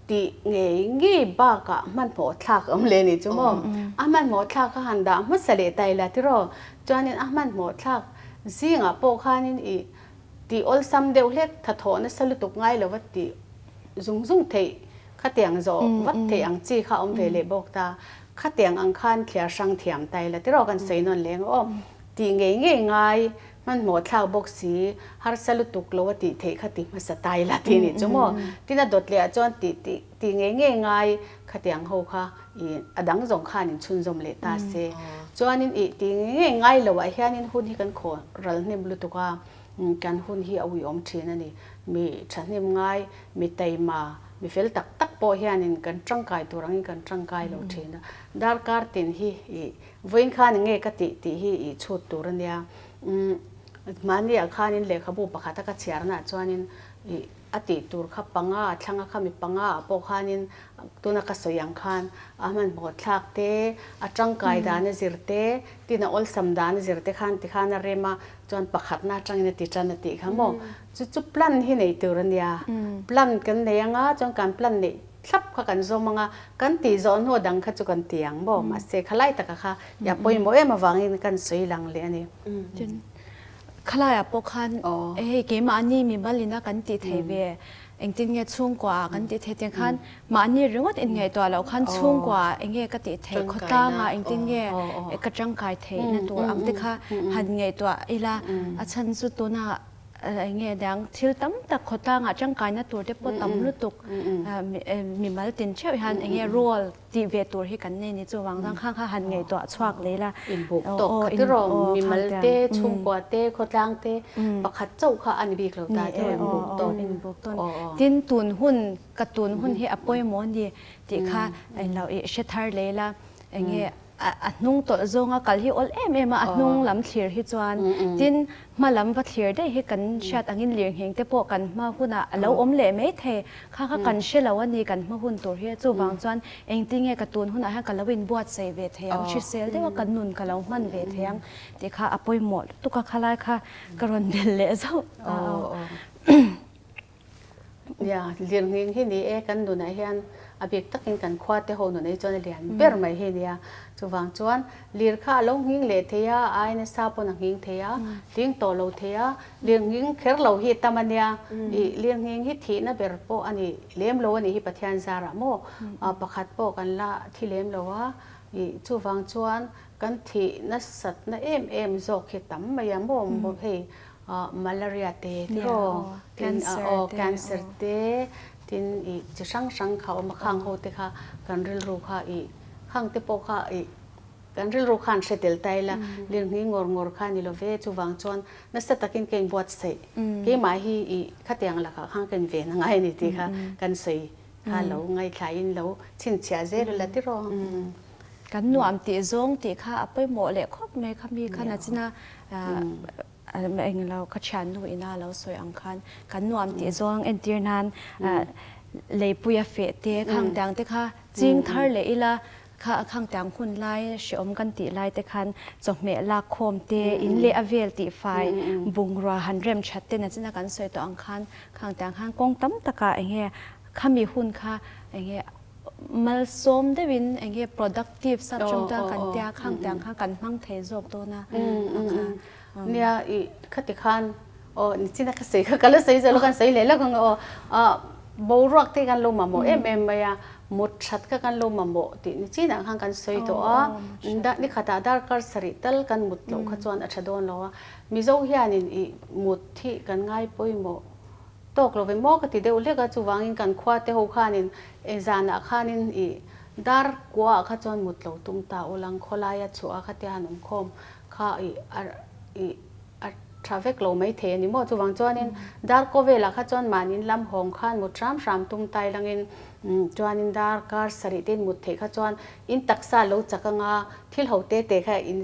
tih ngei ngei bakah hmanhmawh thlak a awm leh a nih chu maw? A hmanhmawh thlak kha han dah hmasa leh ta ila tiraw? Chuanin a hmanhmawh thlak zingah pawh khanin ih Tih awlsam deuh hlek thathawh nasa lutuk ngai lova tih zung zung theih khatiang zawh vat theih ang chi kha a awm ve leh bawk ta. Khatiang ang khan thliar hrang thiam ta ila tiraw kan sawi nawn leng aw. Tih ngei ngei ngai hmanhmawh thlak bawk si harsa lutuk lo a tih theih kha ti hmasa ta ila tih nih chu maw. Tin a dawt leh ah chuan tih tih tih ngei ngei ngai khatiang ho kha ih a dang zawng khan in chhunzawm leh ta se. Chuanin ih tih ngei ngei ngai lo ah hianin hun hi kan khaw ral hnem lutuk a, kan hun hi a uiawm thin a ni. Mi thahnem ngai, mi taima, mi fel tak tak pawh hianin kan tangkai tur angin kan tangkai lo thin a. Darkar tin hi ih vawiin khan eng nge ka tih tih hi ih chhut tur a nia. Mahni ah khanin lehkhabu pakhata ka chhiarnaah chuanin ih A tih tur kha panga a thlang a, khami panga ah pawh khanin tuna ka sawi ang khan a hmanhmawh thlak te, a tangkai dan a zir te, tin a awlsam dan a zir te khan tikhan a rem a, chuan pakhatna atangin a ti tan a tih kha maw. Chu chu plan hi nei tur a nia. Plan kan nei anga chuan kan plan neih thlap kha kan zawm anga, kan tih zawh hnu dang kha chu kan ti ang maw. Mahse khalai taka kha i a pawimawh em avangin kan sawi lang leh a ni. Khalaiah pawh khan hei keimahni mimalina kan tih theih ve, engtin nge chhungkuaah kan tih theih tiang khan mahni ringawt inngaihtuah loh khan chhungkuaah eng nge ka tih theih, khawtlangah engtin nge ka tangkai theihna tur ang te kha han ngaihtuah ila a chhan chu tunah eng nge dang thil tam tak khawtlangah tangkaina tur te pawh tam lutuk mimal tin theuh hian eng nge role Tih ve tur hi kan nei ni chuvang chuan khang kha han ngaihtuah chhuak leh la. Inbuk tawk kha tiraw mimal te, chhungkua te, khawtlang te pakhat chauh kha a ni bik lo ta tiraw inbuk tawk. Inbuk tawn. Tin tun hun ka tun hun hi a pawimawh a ni tih kha englo i hre thar leh la enge a hnung tawlh zawnga kal hi awl em em a, a hnung lam thlir hi chuan tin Hma lam va thlir daih hi kan hriat angin lirngheng te pawh kan hma hunah a lo awm leh mai thei. Kha kha kan hre lo a ni kan hma hun tur hi. Chuvang chuan engtinge ka tun hunah hian ka lo inbuatsaih ve thei ang, hrisel deuha ka nun ka lo hman ve thei ang tih kha a pawimawh lutuk a, khalai kha ka rawn bel leh zauh ta a. Nia, lirnghing hi ni e, kan nunah hian a bik takin kan khua te ho nunah hi chuan a lian ber mai hi nia. Chuvang chuan lir kha a lo nghing leh thei a, a aina sa pawn a nghing thei a, hling tawh lo thei a, lirnghing kher lo hi tam a nia. Ih, lirnghing hi thihna ber pawh a ni lem lo a nih hi Pathian zarah maw? Pakhat pawh kan la thi lem lo a, ih, chuvang chuan kan thih nasatna em em zawk hi tam mai a maw? Hei Malaria te tiraw tin aw cancer te tin ih chi hrang hrang kha awm a khang ho te kha kan rilru kha ih khang te pawh kha ih kan rilru khan hre tel ta ila lirnghing ngawr ngawr kha ni lo ve chuvang chuan nasa takin ka inbuatsaih keimah hi ih khatiang lakah khan ka inven a ngai a ni tih kha kan sawi kha lo ngaithlaiin lo chhinchhiah zel ila tiraw. Kan nuam tih zawng tih kha a pawimawh leh khawp mai kha mi khan a china Englo ka thiannu ina lo sawi ang khan kan nuam tih zawng entir nan leipuia feh te khang tiang te kha ching thar leh ila kha khang tiang hun lai hreawm kan tih lai te khan chawhmeh lak khawm te in leh a vel tih fai bungrua han rem that te nachina kan sawi tawh ang khan khang tiang khan kawng tam takah enge khami hun kha enge Malsawm deuhin eng nge productive sap chawng ta kan tia khang tiang kha kan hmang thei zawk dawn a kha. Nia i khati khan aw nichina ka sawi kha ka la sawi zawh lo kan sawi leh lawk ang aw boruak te kan lo mamawh em em mai a mut that kha kan lo mamawh tih nichinah khan kan sawi tawh a nikhatah darkar sarih tal kan mut loh kha chuan a tha dawn lo a Mizo hianin i mut hi kan ngai pawimawh Tawk lo ve maw ka ti deuh hlek a, chuvangin kan khua te ho khanin zanah khanin ih Dar kuaah kha chuan mut lo tum ta ulang khawlaia chhuah a khatia han awm khawm kha ih a ih a tha vek lo mai thei a ni maw? Chuvang chuanin dar kaw velah kha chuan mahni lam hawng khan mut hram hram tum tai langin chuanin dar kar sarih te in mut theih kha chuan in taksa lo chak anga thil ho te te kha in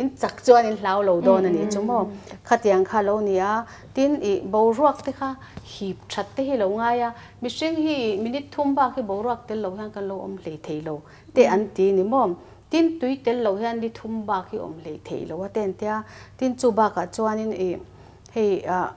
in chak chuan in hlau lo dawn a nih chu maw? Khatiang kha lo ni a, tin ih boruak te kha hip that te hi lo ngai a, mihring hi ih minute thum bak hi boruak tel lo hian kan lo awm hlei thei lo te an ti ni maw? Tin tui tel lo hian ni thum bak hi awm hlei thei lo a te an tia. Tin chu bakah chuanin ih hei ah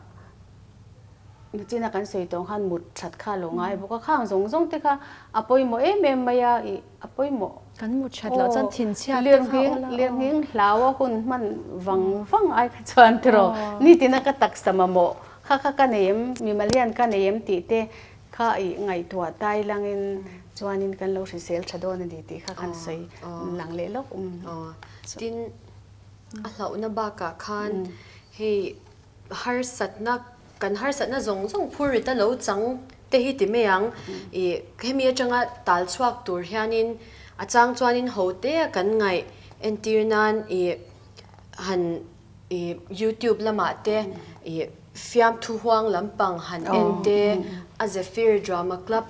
nichina kan sawi tawh ang khan mut that kha a lo ngai bawk a, khang zawng zawng te kha a pawimawh em em mai a ih a pawimawh. Kan mut that loh chuan thinchhiat te kha aw la aw. Lirnghing hlau a hun hman vang vang ai kha chuan tiraw nitina ka taksa mamawh kha kha ka nei em mimal hian ka nei em tih te Kha i ngaihtuah tai langin chuanin kan lo hrisel tha dawn a ni tih kha kan sawi lang leh lawk. Tin, a hlauhna bakah khan hei harsatna, kan harsatna zawng zawng phur rit a lo chang te hi ti mai ang. I hemi atanga tal chhuak tur hianin a chang chuanin ho te a kan ngaih entir nan i han I youtube lamah te i fiamthu huang lampang han en te, a Zephyr Drama Club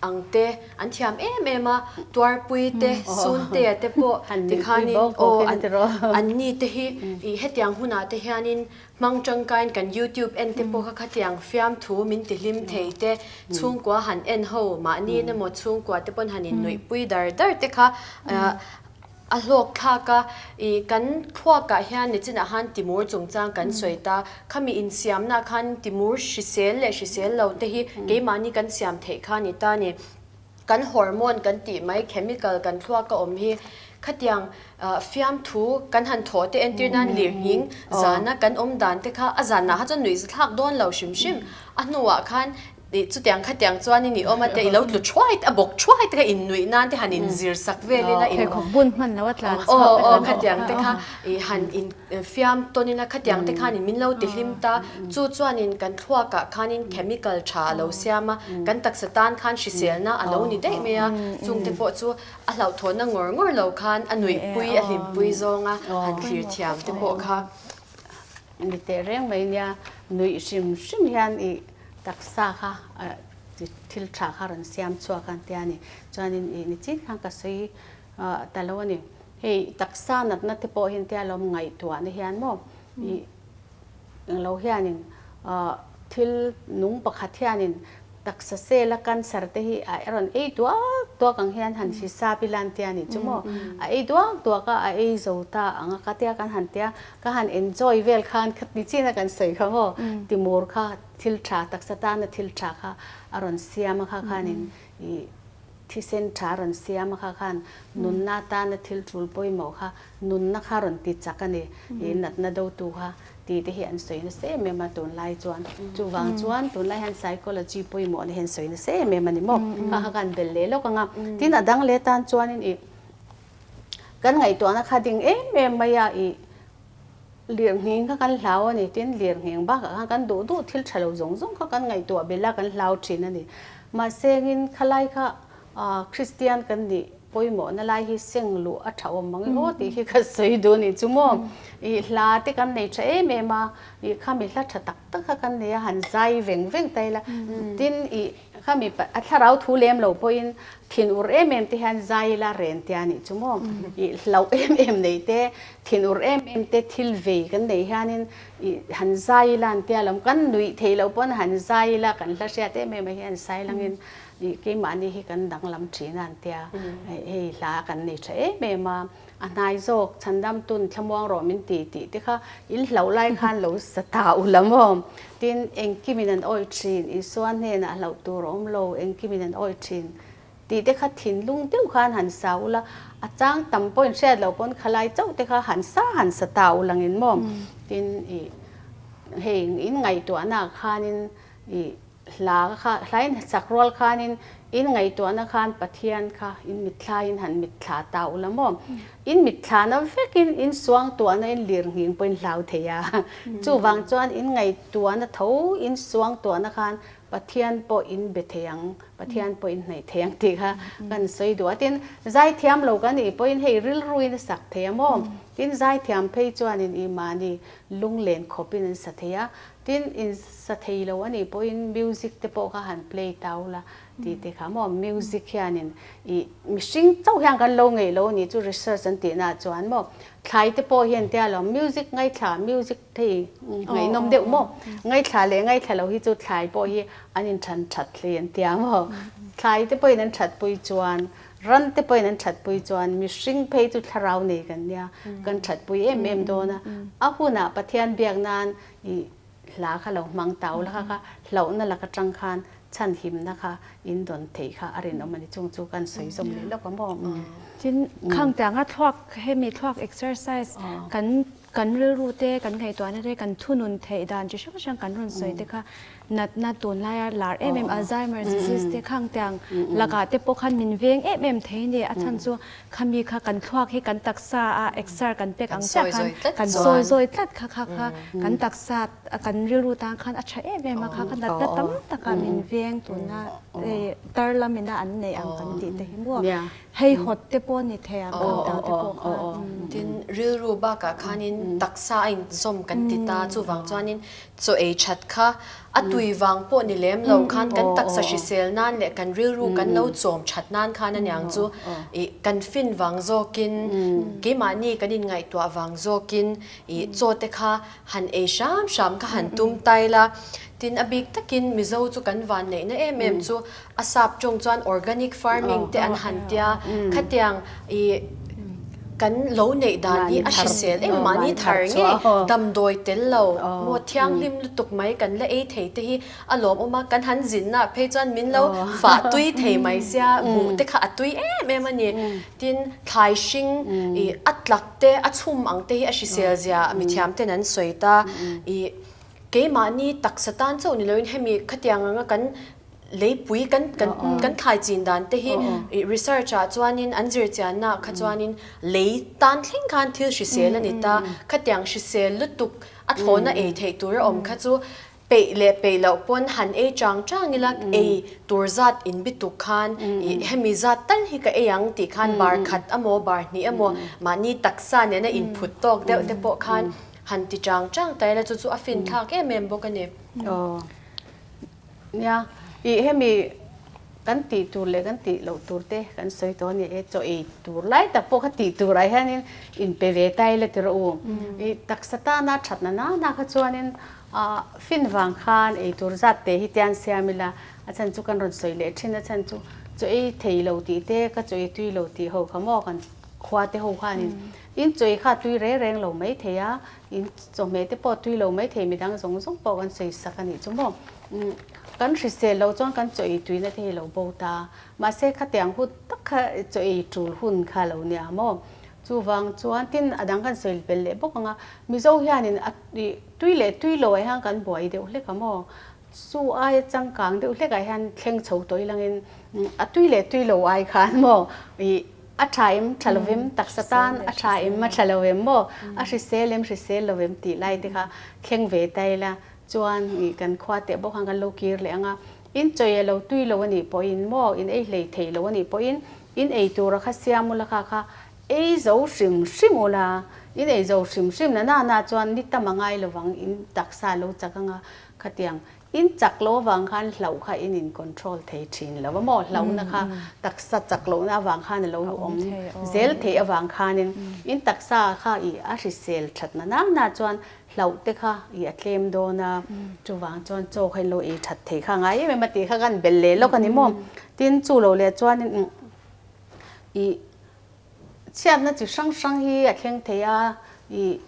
ang te an thiam em em a, Tuarpui te, Suntea te pawh tikhanin aw an ni te hi i hetiang hunah te hianin hmang tangkaiin kan youtube en te pawh kha khatiang fiamthu min ti hlim thei te, chhungkua han en ho mahni emaw chhungkua te pawn han innuihpui dar dar te kha A hlawk thlak a, i kan thluakah hian nichinah khan timur chungchang kan sawi ta, khami insiamnaah khan timur hrisel leh hrisel lo te hi keimahni kan siam theih kha a ni ta a ni. Kan hormone kan tih mai chemical kan thluaka awm hi khatiang fiamthu kan han thawh te entir nan lirnghing zana kan awm dan te kha a zanah kha chuan nuihza thlak dawn lo hrim hrim a hnuah khan Ih chutiang khatiang chuanin i awm a te i lo tlu thuai a bawk thuai te kha in nuih nan te han in zir sak vel ila in Pheikhawk bun hman lo a tlan chhuak te aw aw khatiang te kha i han in fiam tawn ila khatiang te khanin min lo ti hlim ta chu chuanin kan thluakah khanin chemical tha a lo siam a kan taksa tan khan hriselna a lo ni daih mai a chungte pawh chu a hlauhthawnna ngawr ngawr lo khan a nuihpui a hlimpui zawnga han thlir thiam te pawh kha. Ni teh reng mai nia nuih hrim hrim hian i taksa kha thil tha kha rawn siam chhuak a tia ni. Chuanin i ni chin khan ka sawi ta lo a ni. Hei taksa natna te pawh hian tia lawm ngaihtuahna hian maw i englo hianin thil nung pakhat hianin Taksa sela cancer te hi a rawn ei duak duak ang hian han hisap ila an tia nih chu maw? A ei duak duak a, a ei zo ta ang a ka tia kan han tia, ka han enjoy vel khan kha ni chin a kan sawi kha maw? Timur kha thil tha taksa tana thil tha kha a rawn siam a kha khanin ih thisen tha a rawn siam a kha khan nunna tana thil tul pawimawh kha nunna kha rawn ti chak a ni ih natna dotu kha. Tih te hi an sawi nasa em em a tunlai chuan. Chuvang chuan tunlai hian psychology pawimawh na hi an sawi nasa em em a ni maw? Kha kha kan bel leh lawk ang a. Tin a dang leh tan chuanin ih kan ngaihtuahna kha ding em em mai a ih lirnghing kha kan hlau a ni. Tin lirnghing bakah khan kan duh duh thil tha lo zawng zawng kha kan ngaihtuah belh a kan hlau thin a ni. Mahse engin khalai kha Kristian kan nih pawimawhna lai hi seng luh a tha awm ang e aw tih hi ka sawi duh a nih chu maw. Ih hla te kan nei tha em em a, ih khami hla tha tak tak kha kan nei a, han zai veng veng ta ila. Tin ih khami a thlarau thu lem lo pawhin thin ur em em te hian zai ila ren tia a nih chu maw. Ih hlauh em em nei te, thin ur em em te thil vei kan nei hianin ih han zai ila an tia lawm. Kan nuih theih loh pawn han zai ila kan hla hriat em em a hian zai langin Ih keimahni hi kan danglam thin a an tia, hei hla kan nei tha em em a, a hnai zawk chhandam tun thlamuang rawh min ti tih te kha in hlauh lai khan lo sa ta u la maw? Tin engkimin an awih thin, Isua hnenah hlauh tur a awm lo, engkimin an awih thin tih te kha thinlung deuh khan han sa u la, a chang tam pawhin hriat loh pawn khalai chauh te kha han sa han sa ta u langin maw? Tin ih hei in ngaihtuahnaah khanin ih Hla kha hlain sak rual khanin in ngaihtuahna khan Pathian kha in mitthlaiin han mitthla ta u la maw? In mitthlana vekin in suangtuahna in lirnghing pawhin hlau thei a. Chuvang chuan in ngaihtuahna tho in suangtuahna khan Pathian pawh in be thei ang, Pathian pawh in hnaih thei ang tih kha kan sawi duh a. Tin, zaithiam lo kan nih pawhin hei rilruin a sak thei a maw? Tin, zaithiam phei chuanin i mahni lunglen khawpin an sa thei a. Tin, in sa thei lo a nih pawhin music te pawh kha han play tau la tih te kha maw? Music hianin i mihring chauh hian kan lo ngeih lo a nih chu research an tihnaah chuan maw? Thlai te pawh hian tia lo music ngaithla music thei ngaihnawm deuh maw? Ngaithla leh ngaithla lo hi chu thlai pawh hi an inthan that hle an tia maw? Thlai te pawhin an that pui chuan ran te pawhin an that pui chuan mihring phei chu thlarau nei kan nia kan that pui em em dawn a. A hunah Pathian biak nan i hla kha lo hmang tau la kha kha hlauhna lak atang khan chhanhimna kha in dawn theih kha a rinawm a ni. Chung chu kan sawi zawm leh lawk a maw? Tin, khang tianga thluak hemi thluak exercise kan kan rilru te kan ngaihtuahna te kan thunun theih dan chi hrang hrang kan rawn sawi te kha natna tunlaia lar em em Alzheimer's disease te khang tiang lakah te pawh khan min veng em em thei a ni. A chhan chu khami kha kan thluak hi kan taksa a exer kan pek ang chiah khan kan sawi zawi tlat kha kha kha kan taksa kan rilru tan khan a tha em em a kha kha natna tam taka min veng tuna tar lamina an neih ang kan tih te hi maw hei hawt te pawh ni thei ang khang tang te pawh kha. Tin, rilru bakah khanin taksa a inzawm kan ti ta chuvang chuanin chaw ei that kha a tui vang pawh ni lem lo khan kan taksa hrisel nan leh kan rilru kan lo chawm that nan khan aniang chu ih kan fin vang zawkin keimahni kan inngaihtuah vang zawkin ih chaw te kha han ei hram hram kha han tum tai la. Tin a bik takin Mizo chu kan van neihna em em chu a sap tawng chuan organic farming te an han tia khatiang ih kan lo neih dan hi a hrisel em mahni thar nge damdawi tel lo maw thianghlim lutuk mai kan la ei thei te hi a lawmawm a kan han zinna phei chuan min lo fah tui thei mai sia buh te kha a tui em em a ni tin thlai hring ih a tlak te a chhum ang te hi a hrisel zia mithiam ten an sawi ta ih keimahni taksa tan chauh ni loin hemi khatiang anga kan leipui kan kan kan thlai chin dan te hi research ah chuanin an zir chianna ah kha chuanin lei tan thleng khan thil hrisel a ni ta khatiang hrisel lutuk a thlawhna ei theih tur a awm kha chu peih leh peih loh pawn han ei chang chang ila ei tur zat in bituk khan ih hemi zat tal hi ka ei ang tih khan bar khat emaw bar hnih emaw mahni taksa nena inphut tawk deuh te pawh khan han ti chang chang ta ila chu chu a fin thlak em em bawk a ni. Nia, ih hemi kan tih tur leh kan tih loh tur te kan sawi tawh a ni e, chaw ei tur lai tak pawh kha tih turah hianin inpe ve ta ila ti rawh u. Ih taksa tana thatna nana kha chuanin ah fin vang khan ei tur zat te hi tian siam ila a chhan chu kan rawn sawi leh thin a chhan chu chaw ei thei lo tih te ka chaw ei tui lo tih ho kha maw kan khua te ho khanin in chaw ei kha tui reng reng lo mai thei a In chawhmeh te pawh tui lo mai thei midang zawng zawng pawh kan sawi sak a nih chu maw. Kan hrisel lo chuan kan chaw ei tuina te hi lo bo ta. Mahse khatiang hun tak kha chaw ei tul hun kha lo nia maw. Chuvang chuan tin a dang kan sawi belh leh bawk ang a, Mizo hianin a tui leh tui lo ah hian kan buai deuh hlek a maw. Chu aia changkang deuh hlekah hian thleng chho tawh ilangin a tui leh tui lo ai khan maw ih a tha em tha lo em taksa tan a tha em a tha lo em maw a hrisel em hrisel lo em tih lai te kha thleng ve ta ila chuan ih kan khua teh bawk khan kan lo kir leh ang a in chawi a lo tui lo a nih pawhin maw in ei hlei thei lo a nih pawhin in ei tura kha siam ula kha kha ei zo hrim hrim ula in ei zo hrim hrim na na na chuan ni tam a ngai lovang in taksa a lo chak ang a Khatiang in chak lo avang khan hlauh kha in in control thei thin lo a maw? Hlauhna kha taksa chak lohna avang khan a lo awm zel theih avang khanin in taksa kha i a hrisel thatna nang na chuan hlauh te kha i a tlem dawn a, chuvang chuan chaw kha in lo ei that thei kha ngai em em a tih kha kan belh leh lawk a ni maw? Tin chu lo leh chuanin i chhiatna chi hrang hrang hi a thleng thei a, i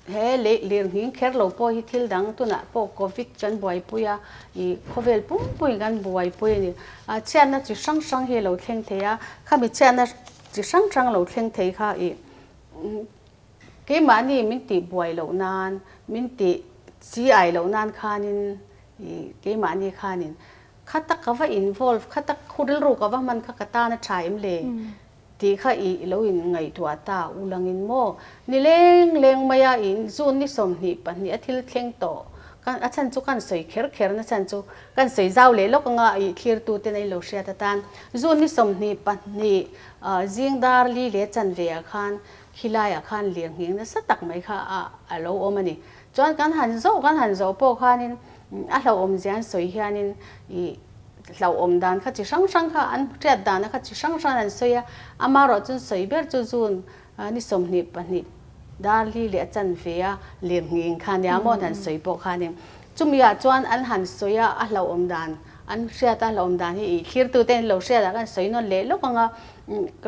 He lirnghing kher lo pawh hi thil dang tunah pawh Covid kan buaipui a, ih khawvel pumpuiin kan buaipui a ni. A chhiatna chi hrang hrang hi a lo thleng thei a, khami chhiatna chi hrang hrang lo thleng thei kha ih keimahni min tih buai loh nan, min tih chi ai loh nan khanin ih keimahni khanin kha tak ka va involve, kha tak khu rilru ka va hman kha ka tan a tha em le? Tih kha i lo in ngaihtuah ta u langin maw? Ni leng leng maia in June ni 22 a thil thleng tawh. Kan a chhan chu kan sawi kher kher na chhan chu kan sawi zau leh lawk anga ih thlirtu ten a ilo hriat atan June ni 22 zing dar li leh chanve ah khan khilai ah khan lirnghing nasa tak mai kha a a lo awm a ni. Chuan kan han zawh kan han zawh pawh khanin a hlauhawm zia an sawi hianin ih hlauhawm dan kha chi hrang hrang kha an hriat dana kha chi hrang hrang an sawi a, amaherawh chuan sawi ber chu June Ni 22 dar li leh a chanve a lirnghing kha nia maw an han sawi pawh khanin chumi ah chuan an han sawi a, a hlauhawm dan an hriat a hlauhawm dan hi ih thlirtute an lo hriat ah khan sawi nawn leh lawk ang a,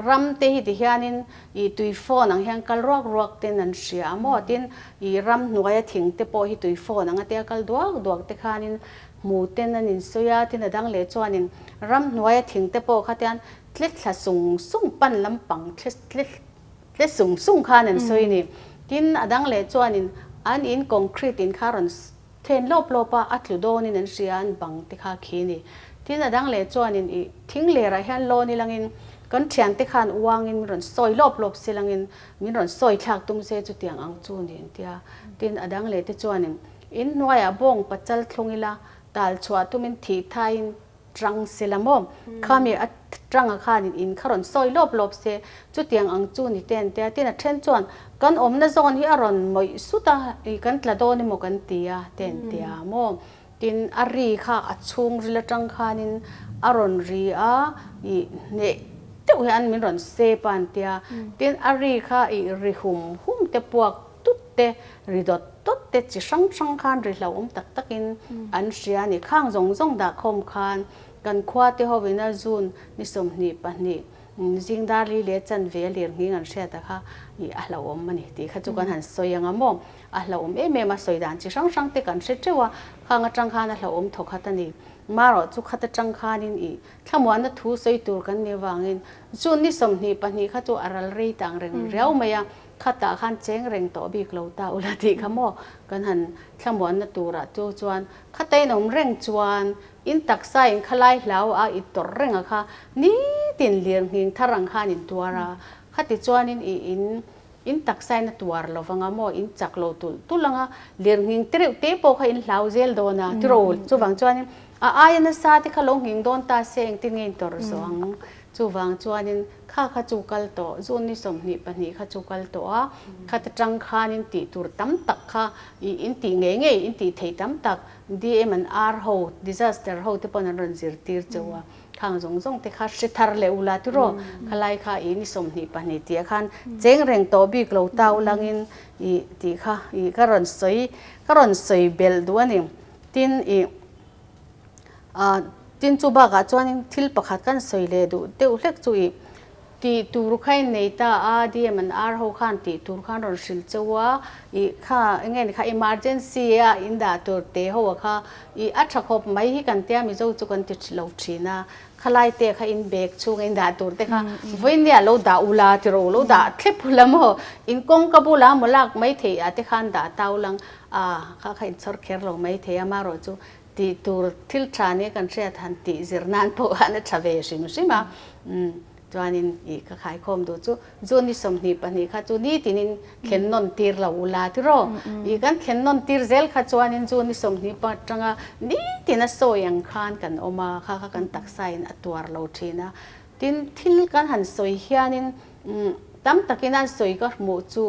ram te hi ti hianin ih tui fawn ang hian kal ruak ruak ten an hria a maw tin ih ram hnuaia thing te pawh hi tui fawn ang a tia kal duak duak te khanin hmu ten an insawi a, tin a dang leh chuanin ram hnuaia thing te pawh kha tian Tle thla sung sung pan lampang tle tle tle sung sung khan an sawi a ni. Tin, a dang leh chuanin an in concrete in kha rawn then lawp lawp a, a tlu dawnin an hria an bang te kha khi a ni. Tin, a dang leh chuanin ih thing lerah hian lawn ilangin kan thiante khan uangin min rawn sawi lawp lawp silangin min rawn sawi thlak tum se chutiang ang chu ni an tia. Tin, a dang leh te chuanin in hnuaiah bawng pachal thlung ila tal chhuah tumin thih thaiin Tang se la maw? Khami a tanga khanin in kha rawn sawi lawp lawp se, chutiang ang chu ni te an tia. Tin a then chuan kan awmna zawn hi a rawn mawih sut a, ih kan tla dawn emaw kan ti a te an tia maw? Tin a ri kha a chhungril atang khanin a rawn ri a, ih hneh deuh hian min rawn sep a an tia. Tin a ri kha ih ri hum hum te puak tut te, ri dawt dawt te chi hrang hrang khan ri hlauhawm tak takin an hria a ni. Khang zawng zawng dah khawm khan kan khua te hovina June ni 22 zing dar li leh chanve a lirnghing an hriat a kha ih a hlauhawm a ni tih kha chu kan han sawi ang a maw. A hlauhawm em em a, sawi dan chi hrang hrang te kan hre teuh a, khang atang khan a hlauhawm thaw khat a ni. Marawh chu khat atang khanin ih thlamuanna thu sawi tur kan nih avangin June ni 22 kha chu a ral rei ta ang reng riau mai a, Khatah khan cheng reng tawh bik lo ta ula tih kha maw kan han thlamuanna turah chu chuan khata in awm reng chuan in taksa in khalai hlau a i tawrh reng a kha nitin lirnghing thar ang khan in tuar a, khati chuanin i in in taksa in a tuar lo vang a maw in chak lo tulh tulh ang a, lirnghing te reuh te pawh kha in hlau zel dawn a tiraw chuvang chuanin a aia nasa te kha lo nghing dawn ta se engtin nge in tawrh zawh ang Chuvang chuanin kha kha chu kal tawh, June ni 22 kha chu kal tawh a, khata tang khanin tih tur tam tak kha ih in tih ngei ngei, in tih theih tam tak DM and R ho, disaster ho te pawn an rawn zirtir cheu a, khang zawng zawng te kha hre thar leh ula tiraw, khalai kha ih ni 22 tih ah khan cheng reng tawh bik lo ta ulangin ih tih kha ih ka rawn sawi, ka rawn sawi belh duh a ni. Tin ih. Tin chu bakah chuanin thil pakhat kan sawi leh duh deuh hlek chu ih tih tur kha in nei ta a, DM and R ho khan tih tur khan rawn hrilh cheu a, ih kha enge ni kha emergency a in dah tur te ho a kha ih a tha khawp mai hi kan tia Mizo chu kan ti lo thin a, khalai te kha in bag chhunga in dah tur te kha vawinia lo dah ula ti rawh u lo dah thlep ula maw in kawngka bula maw lak mai theih ah te khan dah tau lang a kha kha in chhawr kher lo mai thei a marawh chu Tih tur thil tha nia kan hriat han tih zir nan pawh khan a tha ve hrim hrim a, umm chuanin ih ka khaikhawm duh chu June ni 22 kha chu nitinin thlen nawn tir lo ula tiraw? Ih kan thlen nawn tir zel kha chuanin June ni 20 atanga nitin a sawi ang khan kan awm a, kha kha kan taksa in a tuar lo thin a. Tin thil kan han sawi hianin umm tam takin an sawi ka hmuh chu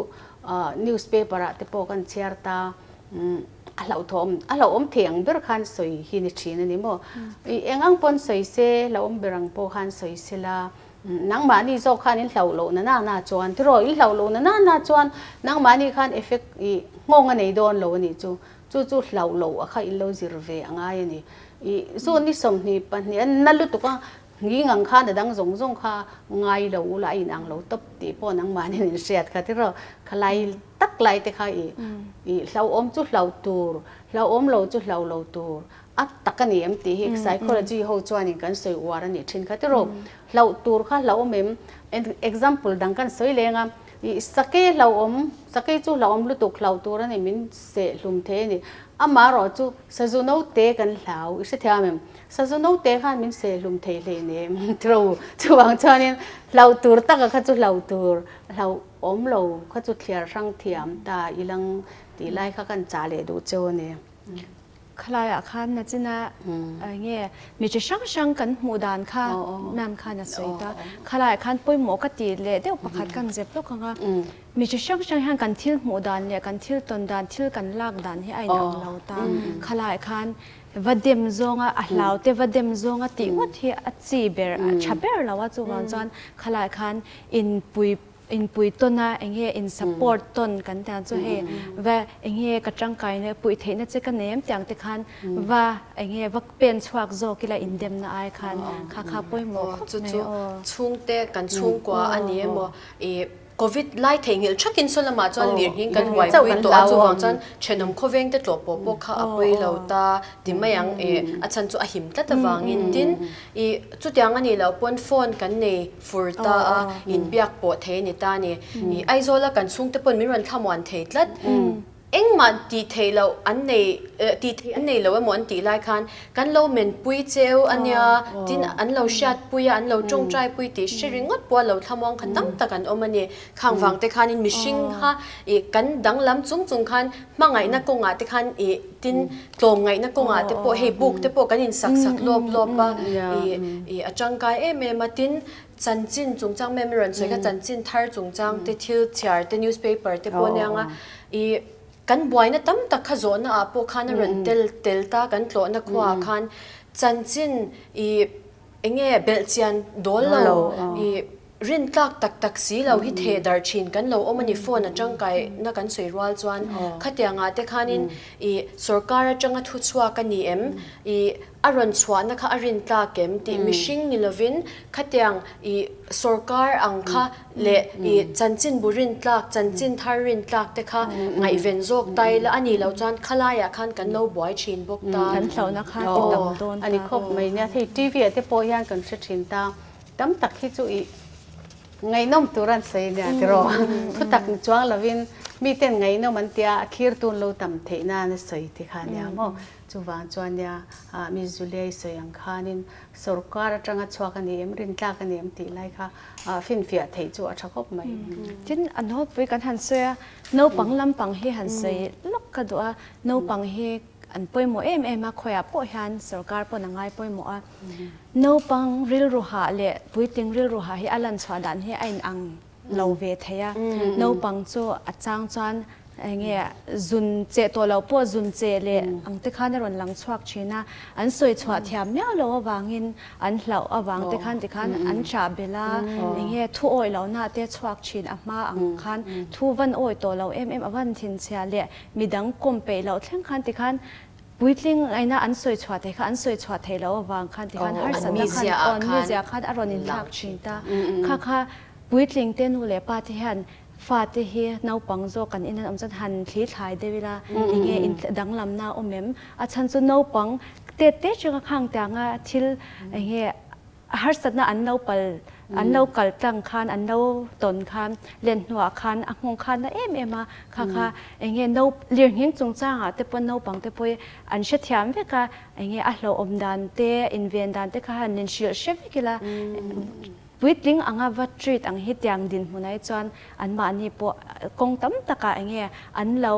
newspaper ah te pawh kan chhiar ta umm A hlauhthawm, a hlauhawm thei ang ber khan sawi hi ni thin a ni maw? I eng ang pawn sawi se, hlauhawm ber ang pawh khan sawi se la, nangmahni zawk khan in hlauh loh na na na chuan, tiraw, in hlauh loh na na na chuan nangmahni khan effect i nghawng a nei dawn lo a nih chu. Chu chu hlauh loh a kha in lo zir ve a ngai a ni. I zu ni 22 a na lutuk a, nghing ang khan a dang zawng zawng kha ngai lo ula a inang lo tawp tih pawh nangmahni in hriat kha tiraw, khalai tak lai te kha i i hlauhawm chu hlauh tur, hlauhawm lo chu hlauh lo tur a tak a ni em tih hi psychology ho chuanin kan sawi uar a nih thin kha tiraw. Hlauh tur kha hlauhawm em? Example dang kan sawi leng a, i sakei hlauhawm, sakei chu hlauhawm lutuk hlauh tur a ni, min seh hlum thei a ni. Amaherawh chu sazu note kan hlau, i hrethiam em? Sazu note khan min seh hlum thei hleinem tiraw. Chuvang chuanin hlauh tur taka kha chu hlauh tur, hlauh. Awm lo kha chu thliar hrang thiam ta ilang tih lai kha kan chah leh duh cheu a ni. Khalaiah khan nachina enge mi chi hrang hrang kan hmuh dan kha ma'am khan a sawi ta. Khalaiah khan pawimawh ka tih leh deuh pakhat kan zep lawk ang a. Mi chi hrang hrang hian kan thil hmuh dan leh kan thil tawn dan, thil kan lak dan hi a inang lo ta. Khalaiah khan va dem zawnga a hlau te va dem zawnga tih ngawt hi a chi ber, a tha ber lo a. Chuvang chuan khalaiah khan inpui Inpui tawn a, enge in support tawn kan tih ang chu hei va enge ka tangkai na puih theihna che ka nei em tih ang te khan va enge va pen chhuak zawk ila indemna ai khan kha kha pawimawh khawp mai aw. Chhungte kan chhungkua a ni emaw ih covid lai theihnghilh thatin saw lamah chuan lirnghing kan buaipui tawh a chuvang chuan thenawm khawveng te tlawh pawh pawh kha a pawi lo ta ti mai ang ih a chhan chu a him tlat avangin tin ih chutiang a nih loh pawn phone kan nei fur ta a, inbiak pawh thei a ni ta a ni. I Aizawla kan chhungte pawn min rawn thlamuan thei tlat. Engmah tih theih loh an nei, tih theih an nei lo emaw an tih lai khan kan lo menpui cheu a nia, tin an lo hriatpui a, an lo tawngtaipui tih hre ringawt pawh a lo thlamuang kha tam tak an awm a ni. Khang vang te khanin mihring kha i kan danglam chung chung khan hmangaihna kawngah te khan i tin tlawmngaihna kawngah te pawh hei buk te pawh kan insak sak lawp lawp a, i i a tangkai em em a, tin chanchin chungchang mem rawn sawi kha chanchin thar chungchang te thil chhiar te newspaper te pawh aniang a, i kan buaina tam tak kha zawhna ah pawh khan a rawn tel tel ta kan tlawhna khuaah khan chanchin i Enge belhchian dawl lo i rintlak tak tak si lo hi theh darh thin kan lo awm a ni phone a tangkaina kan sawi rual chuan khatiangah te khanin i sorkar atanga thu chhuak a ni em i a rawn chhuahna kha a rintlak em tih mihring ni lovin khatiang i sorkar ang kha leh i chanchinbu rintlak chanchin thar rintlak te kha ngaihven zawk ta ila a nih loh chuan khalaiah khan kan lo buai thin bawk ta. Kan hlauhna kha ti tam dawn ta. A ni khawp mai nia, hei TV ah te pawh hian kan hre thin ta, tam tak hi chu i ngaihnawm tur an sawi nia tiraw, thutak ni chuang lovin miten ngaihnawm an tia a thlir tun lo tam theih nan a sawi ti kha nia maw, chuvang chuan nia mi Zuliai sawi ang khanin Sorkar atanga chhuak a ni em, rintlak a ni em tih lai kha finfiah theih chu a tha khawp mai. Tin, a nawlpui kan han sawi a, naupang lampang hi han sawi lawk ka duh a, naupang hi an pawimawh em em a, khawiah pawh hian sorkar pawn a ngai pawimawh a, naupang rilru hah leh puitling rilru hah hi a lan chhuah dan hi a inang lo ve thei a, naupang chu a chang chuan enge zun cheh tawh loh pawh zun cheh leh ang te khan a rawn lang chhuak thin a, an sawi chhuah thiam miau loh avangin an hlauh avang te khan tikhan an chah belh a, enge thu awih lohna te chhuak thin a hma ang khan thu van awih tawh loh em em a van thinchhia leh midang kawm peih loh thleng khan tikhan Puitling aina an sawi chhuah thei kha an sawi chhuah thei loh avang khan tikhan harsatna khan aw an mizia khan a rawn inthlak thin ta. Kha kha puitling te nu leh pa te hian fate hi naupang zawk kan in an awm chuan han thli thlai deuh ila enge in danglamna a awm em? A chhan chu naupang tet te chunga khang tianga thil enge harsatna an lo pal, an lo kal tlang khan, an lo tawn khan, len hnuah khan a nghawng khan na em em a, kha kha eng nge no lirnghing chungchangah te pawh naupang te pawh an hrethiam vek a, eng nge a hlauhawm dan te, inven dan te kha han inhrilh hre vek ila, puitling anga va treat ang hi tiang dinhmunah hi chuan anmahni pawh kawng tam takah eng nge an lo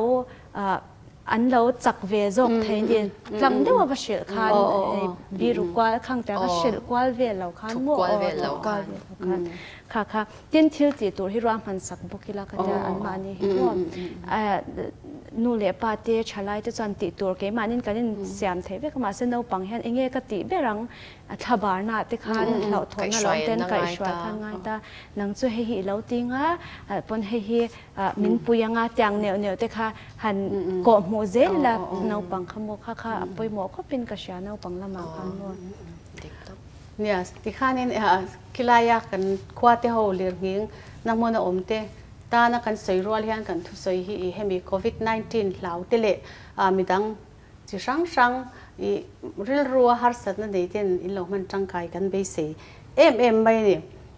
An lo chak ve zawk thei ni. Tlang deuh a va hrilh khan hei biru kual khang tiang a hrilh kual vel lo khan maw aw thup kual vel lo khan kha kha tin thil tih tur hi ruahman sak bawk ila ka tia anmahni hi maw nu leh pa te thalai te chuan tih tur keimahnin kan insiam thei vek a mahse naupang hian enge ka tih ber ang a thlabarna te khan hlauhthawnna lo ten kaihhruai khan ngai ta nang chu hei hi i lo ting a pawn hei hi Min pui anga tiang neuh neuh te kha han kawh hmuh zel ila naupang kha maw kha kha a pawimawh khawpin ka hria naupang lamah khan maw. Nia, tikhanin khilaia kan khua te ho lirnghing na hmuna awm te tana kan sawi rual hian kan thusawi hi i hemi covid 19 hlau te leh midang chi hrang hrang i rilrua harsatna nei ten in lo hman tangkai kan beisei em em mai a ni.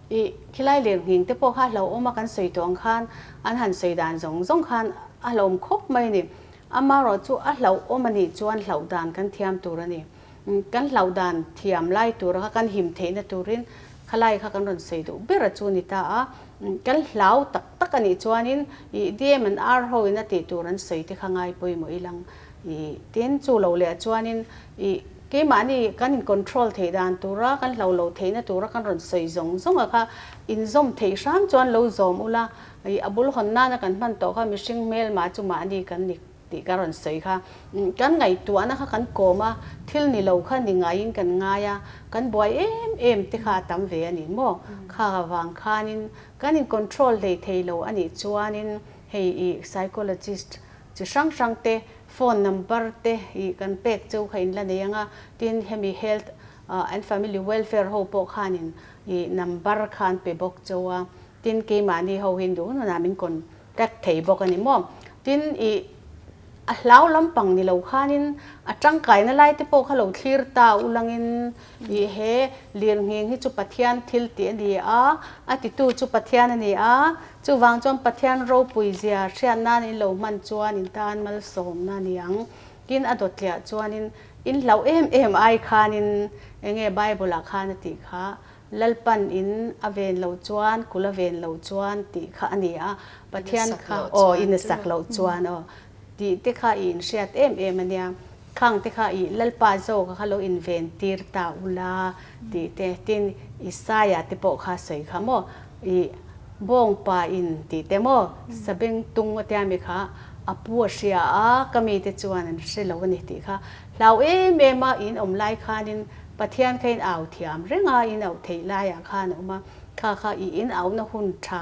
I khilai lirnghing te pawh kha hlauhawm a kan sawi tawh ang khan an han sawi dan zawng zawng khan a hlauhawm khawp mai a ni. Amaherawh chu a hlauhawm a nih chuan hlauh dan kan thiam tur a ni. Kan hlauh dan thiam lai tura kha kan him theihna turin khalai kha kan rawn sawi duh ber a chu ni ta a. Kan hlau tak tak a nih chuanin i DM and R ho in a tih tur an sawi te kha ngai pawimawh ilang. I tin chu lo leh chuanin i keimahni kan in control theih dan tura kan hlo lo theihna tura kan rawn sawi zawng zawng a kha inzawm theih hram chuan lo zawm ula i a bul hawn nana kan hman tawh kha mihring hmelma chu mahni kan ni tih ka rawn sawi kha. Kan ngaihtuahna kha kan kawm a, thil ni lo kha ni ngaiin kan ngai a, kan buai em em te kha a tam ve a ni maw? Kha avang khanin kan in control hlei thei lo a nih chuanin hei i psychologist chi hrang hrang te phone number te i kan pek cheu kha in la nei ang a, tin hemi health and family welfare ho pawh khanin i number kha an pe bawk cheu a, tin keimahni ho hi duh nunah min contact thei bawk a ni maw? Tin i a hlau lampang ni lo khanin a tangkaina lai te pawh kha lo thlir ta ulangin i he lirnghing hi chu Pathian thil tih a ni a, a titu chu Pathian a ni a, chuvang chuan Pathian ropui zia hriat nan in lo hman chuan in tan malsawmna a ni ang. Tin a dawtliah chuanin in hlauh em em ai khanin enge Bible ah khan a tih kha Lalpan in a ven loh chuan, kul a ven loh chuan tih kha a ni a, Pathian kha aw in a sak loh chuan aw tih te kha i inhriat em em a nia, khang te kha i Lalpa zawka kha lo inven tir ta ula tih te, tin Isaia te pawh kha sawi kha maw i bawngpa in tih te maw sabeng tung a tia mi kha a pu a hria a, ka mite chuan an hre lo a ni tih kha hlau em em a in awm lai khanin Pathian kha in au thiam reng a, in auh theih laiah khan a awm a, kha kha i in auhna hun tha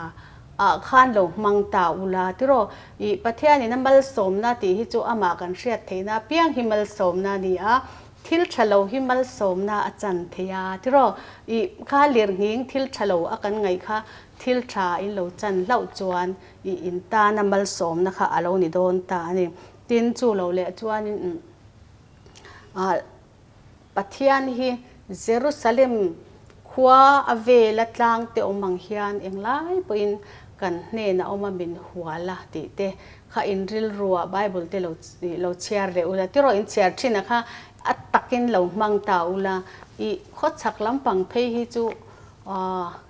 ah khan lo hmang ta ula tiraw? I Pathianin a malsawmna tih hi chu amah kan hriat theihna apiang hi malsawmna a ni a, thil tha lo hi malsawmna a chan thei a tiraw? I kha lirnghing thil tha lo a kan ngaih kha thil tha in lo chan hlauh chuan i in tana malsawmna kha a lo ni dawn ta a ni. Tin chu lo leh chuanin ah. Pathian hi Jerusalem khua a vela tlang te awm ang hian englai pawhin kan hnenah awm a min hual a tih te kha in rilruah Bible te lo lo chhiar leh ula tiraw in chhiar thin a kha a takin lo hmang ta ula i khawchhak lampang phei hi chu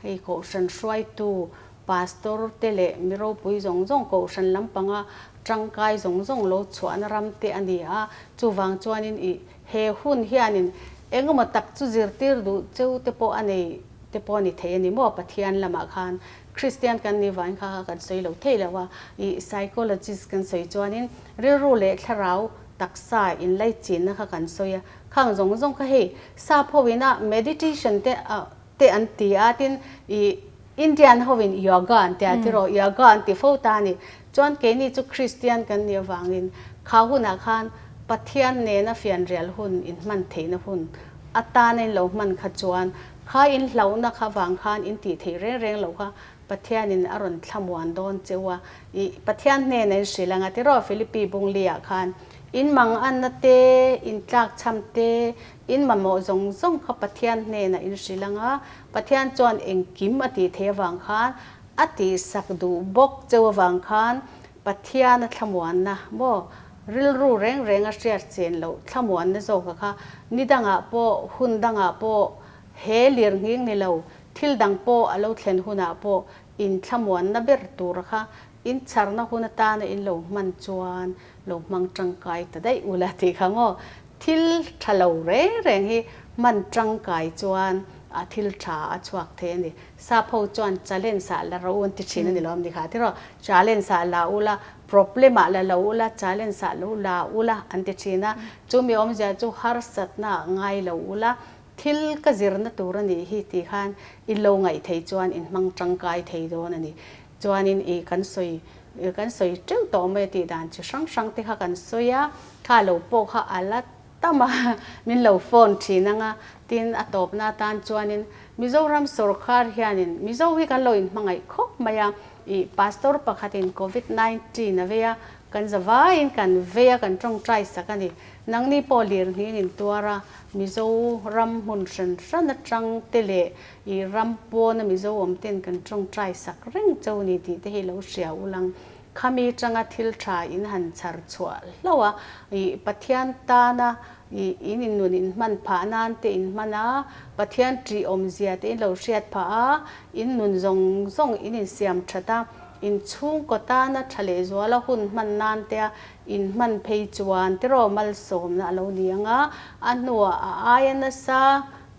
hei kohhran hruaitu Pastor te leh mi ropui zawng zawng kohhran lampanga tangkai zawng zawng lo chhuahna ram te a ni a, chuvang chuanin i he hun hianin engemaw tak chu zirtir duh cheu te pawh a nei te pawh a ni thei a ni maw Pathian lamah khan Kristian kan nih vangin kha kha kan sawi lo thei lo a, i psychologist kan sawi chuanin rilru leh thlarau taksa inlaichinna kha kan sawi a, khang zawng zawng kha hei sap ho ina meditation te a te an ti a, tin i Indian ho in yoga an ti a tiraw, yoga an ti fo ta a ni. Chuan keini chu Kristian kan nih avangin kha hunah khan Pathian nena fianrial hun in hman theihna hun atana in lo hman kha chuan kha in hlauhna kha vang khan in tih theih reng reng loh kha Pathianin a rawn thlamuan dawn cheu a, i Pathian hnenah in hrilh ang a tiraw Philippi bungli ah khan in manganna te, in tlakchham te, In mamawh zawng zawng kha Pathian hnenah in hrilh ang a, Pathian chuan engkim a tih theih avang khan, a tihsak duh bawk cheu avang khan Pathian a thlamuanna maw, rilru reng reng a hriat chen loh thlamuanna zawka kha ni dangah pawh, hun dangah pawh, he lirnghing ni lo, thil dang pawh a lo thlen hunah pawh in thlamuanna ber tura kha in chharna hun atana in lo hman chuan lo hmang tangkai ta daih ula tih kha maw. Thil tha lo reng reng hi hman tangkai chuan a thil tha a chhuak thei a ni. Sap ho chuan challenge ah la ro an ti thin a ni lo am ni kha tiraw? Challenge ah la ula, problem ah la lo ula, challenge ah lo la ula an ti thin a. Chumi awmzia chu harsatna ah ngai lo ula, thil ka zirna tur a nih hi tih khan i lo ngaih thei chuan in hmang tangkai thei dawn a ni. Chuanin i kan sawi kan sawi teuh tawh mai a tih dan chi hrang hrang te kha kan sawi a, kha lo pawh kha a la tam a, min lo phone thin ang a, tin a tawpna atan chuanin Mizoram sawrkar hianin Mizo hi kan lo inhmangaih khawp mai a, i pastor pakhatin covid 19 a vei a, kan zavaiin kan vei a, kan tawngtai sak a ni. Nangni pawh lirnghing intuar a, Mizoram hmun hran hran atang te leh I ram pawna Mizo awm ten kan tawngtai sak reng cheu ni tih te hi lo hria ulang. Khami tanga thil tha in han chhar chhuah hlauh a, i Pathian tana i in innun in hman phah nan te in hman a, Pathian ṭih awmzia te in lo hriat phah a, in nun zawng zawng in insiam that a. In chhungkaw tana tha lehzuala hun hman nan tea in hman phei chuan tiraw malsawmna a lo ni ang a, a hnuah a aia nasa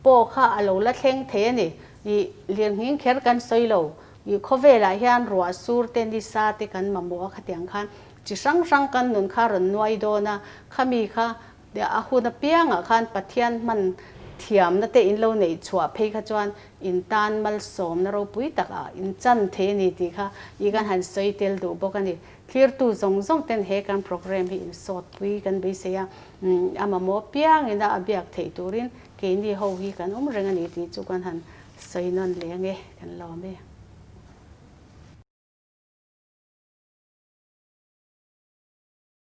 pawh kha a lo la thleng thei a ni. Ih lirnghing kher kan sawi lo. Ih khawvelah hian ruah sur te nisa te kan mamawh a khatiang khan chi hrang hrang kan nun kha rawn nuai dawn a, khami kha A hun apiangah khan Pathian hman thiamna te in lo neih chhuah phei kha chuan in tan malsawmna ropui tak ah in chan thei a ni tih kha i kan han sawi tel duh bawk a ni. Thlirtu zawng zawng ten he kan program hi in sawt pui kan beisei a, a mamawh apiangin a a biak theih turin keini ho hi kan awm reng a ni tih chu kan han sawi nawn leh ange kan lawm e.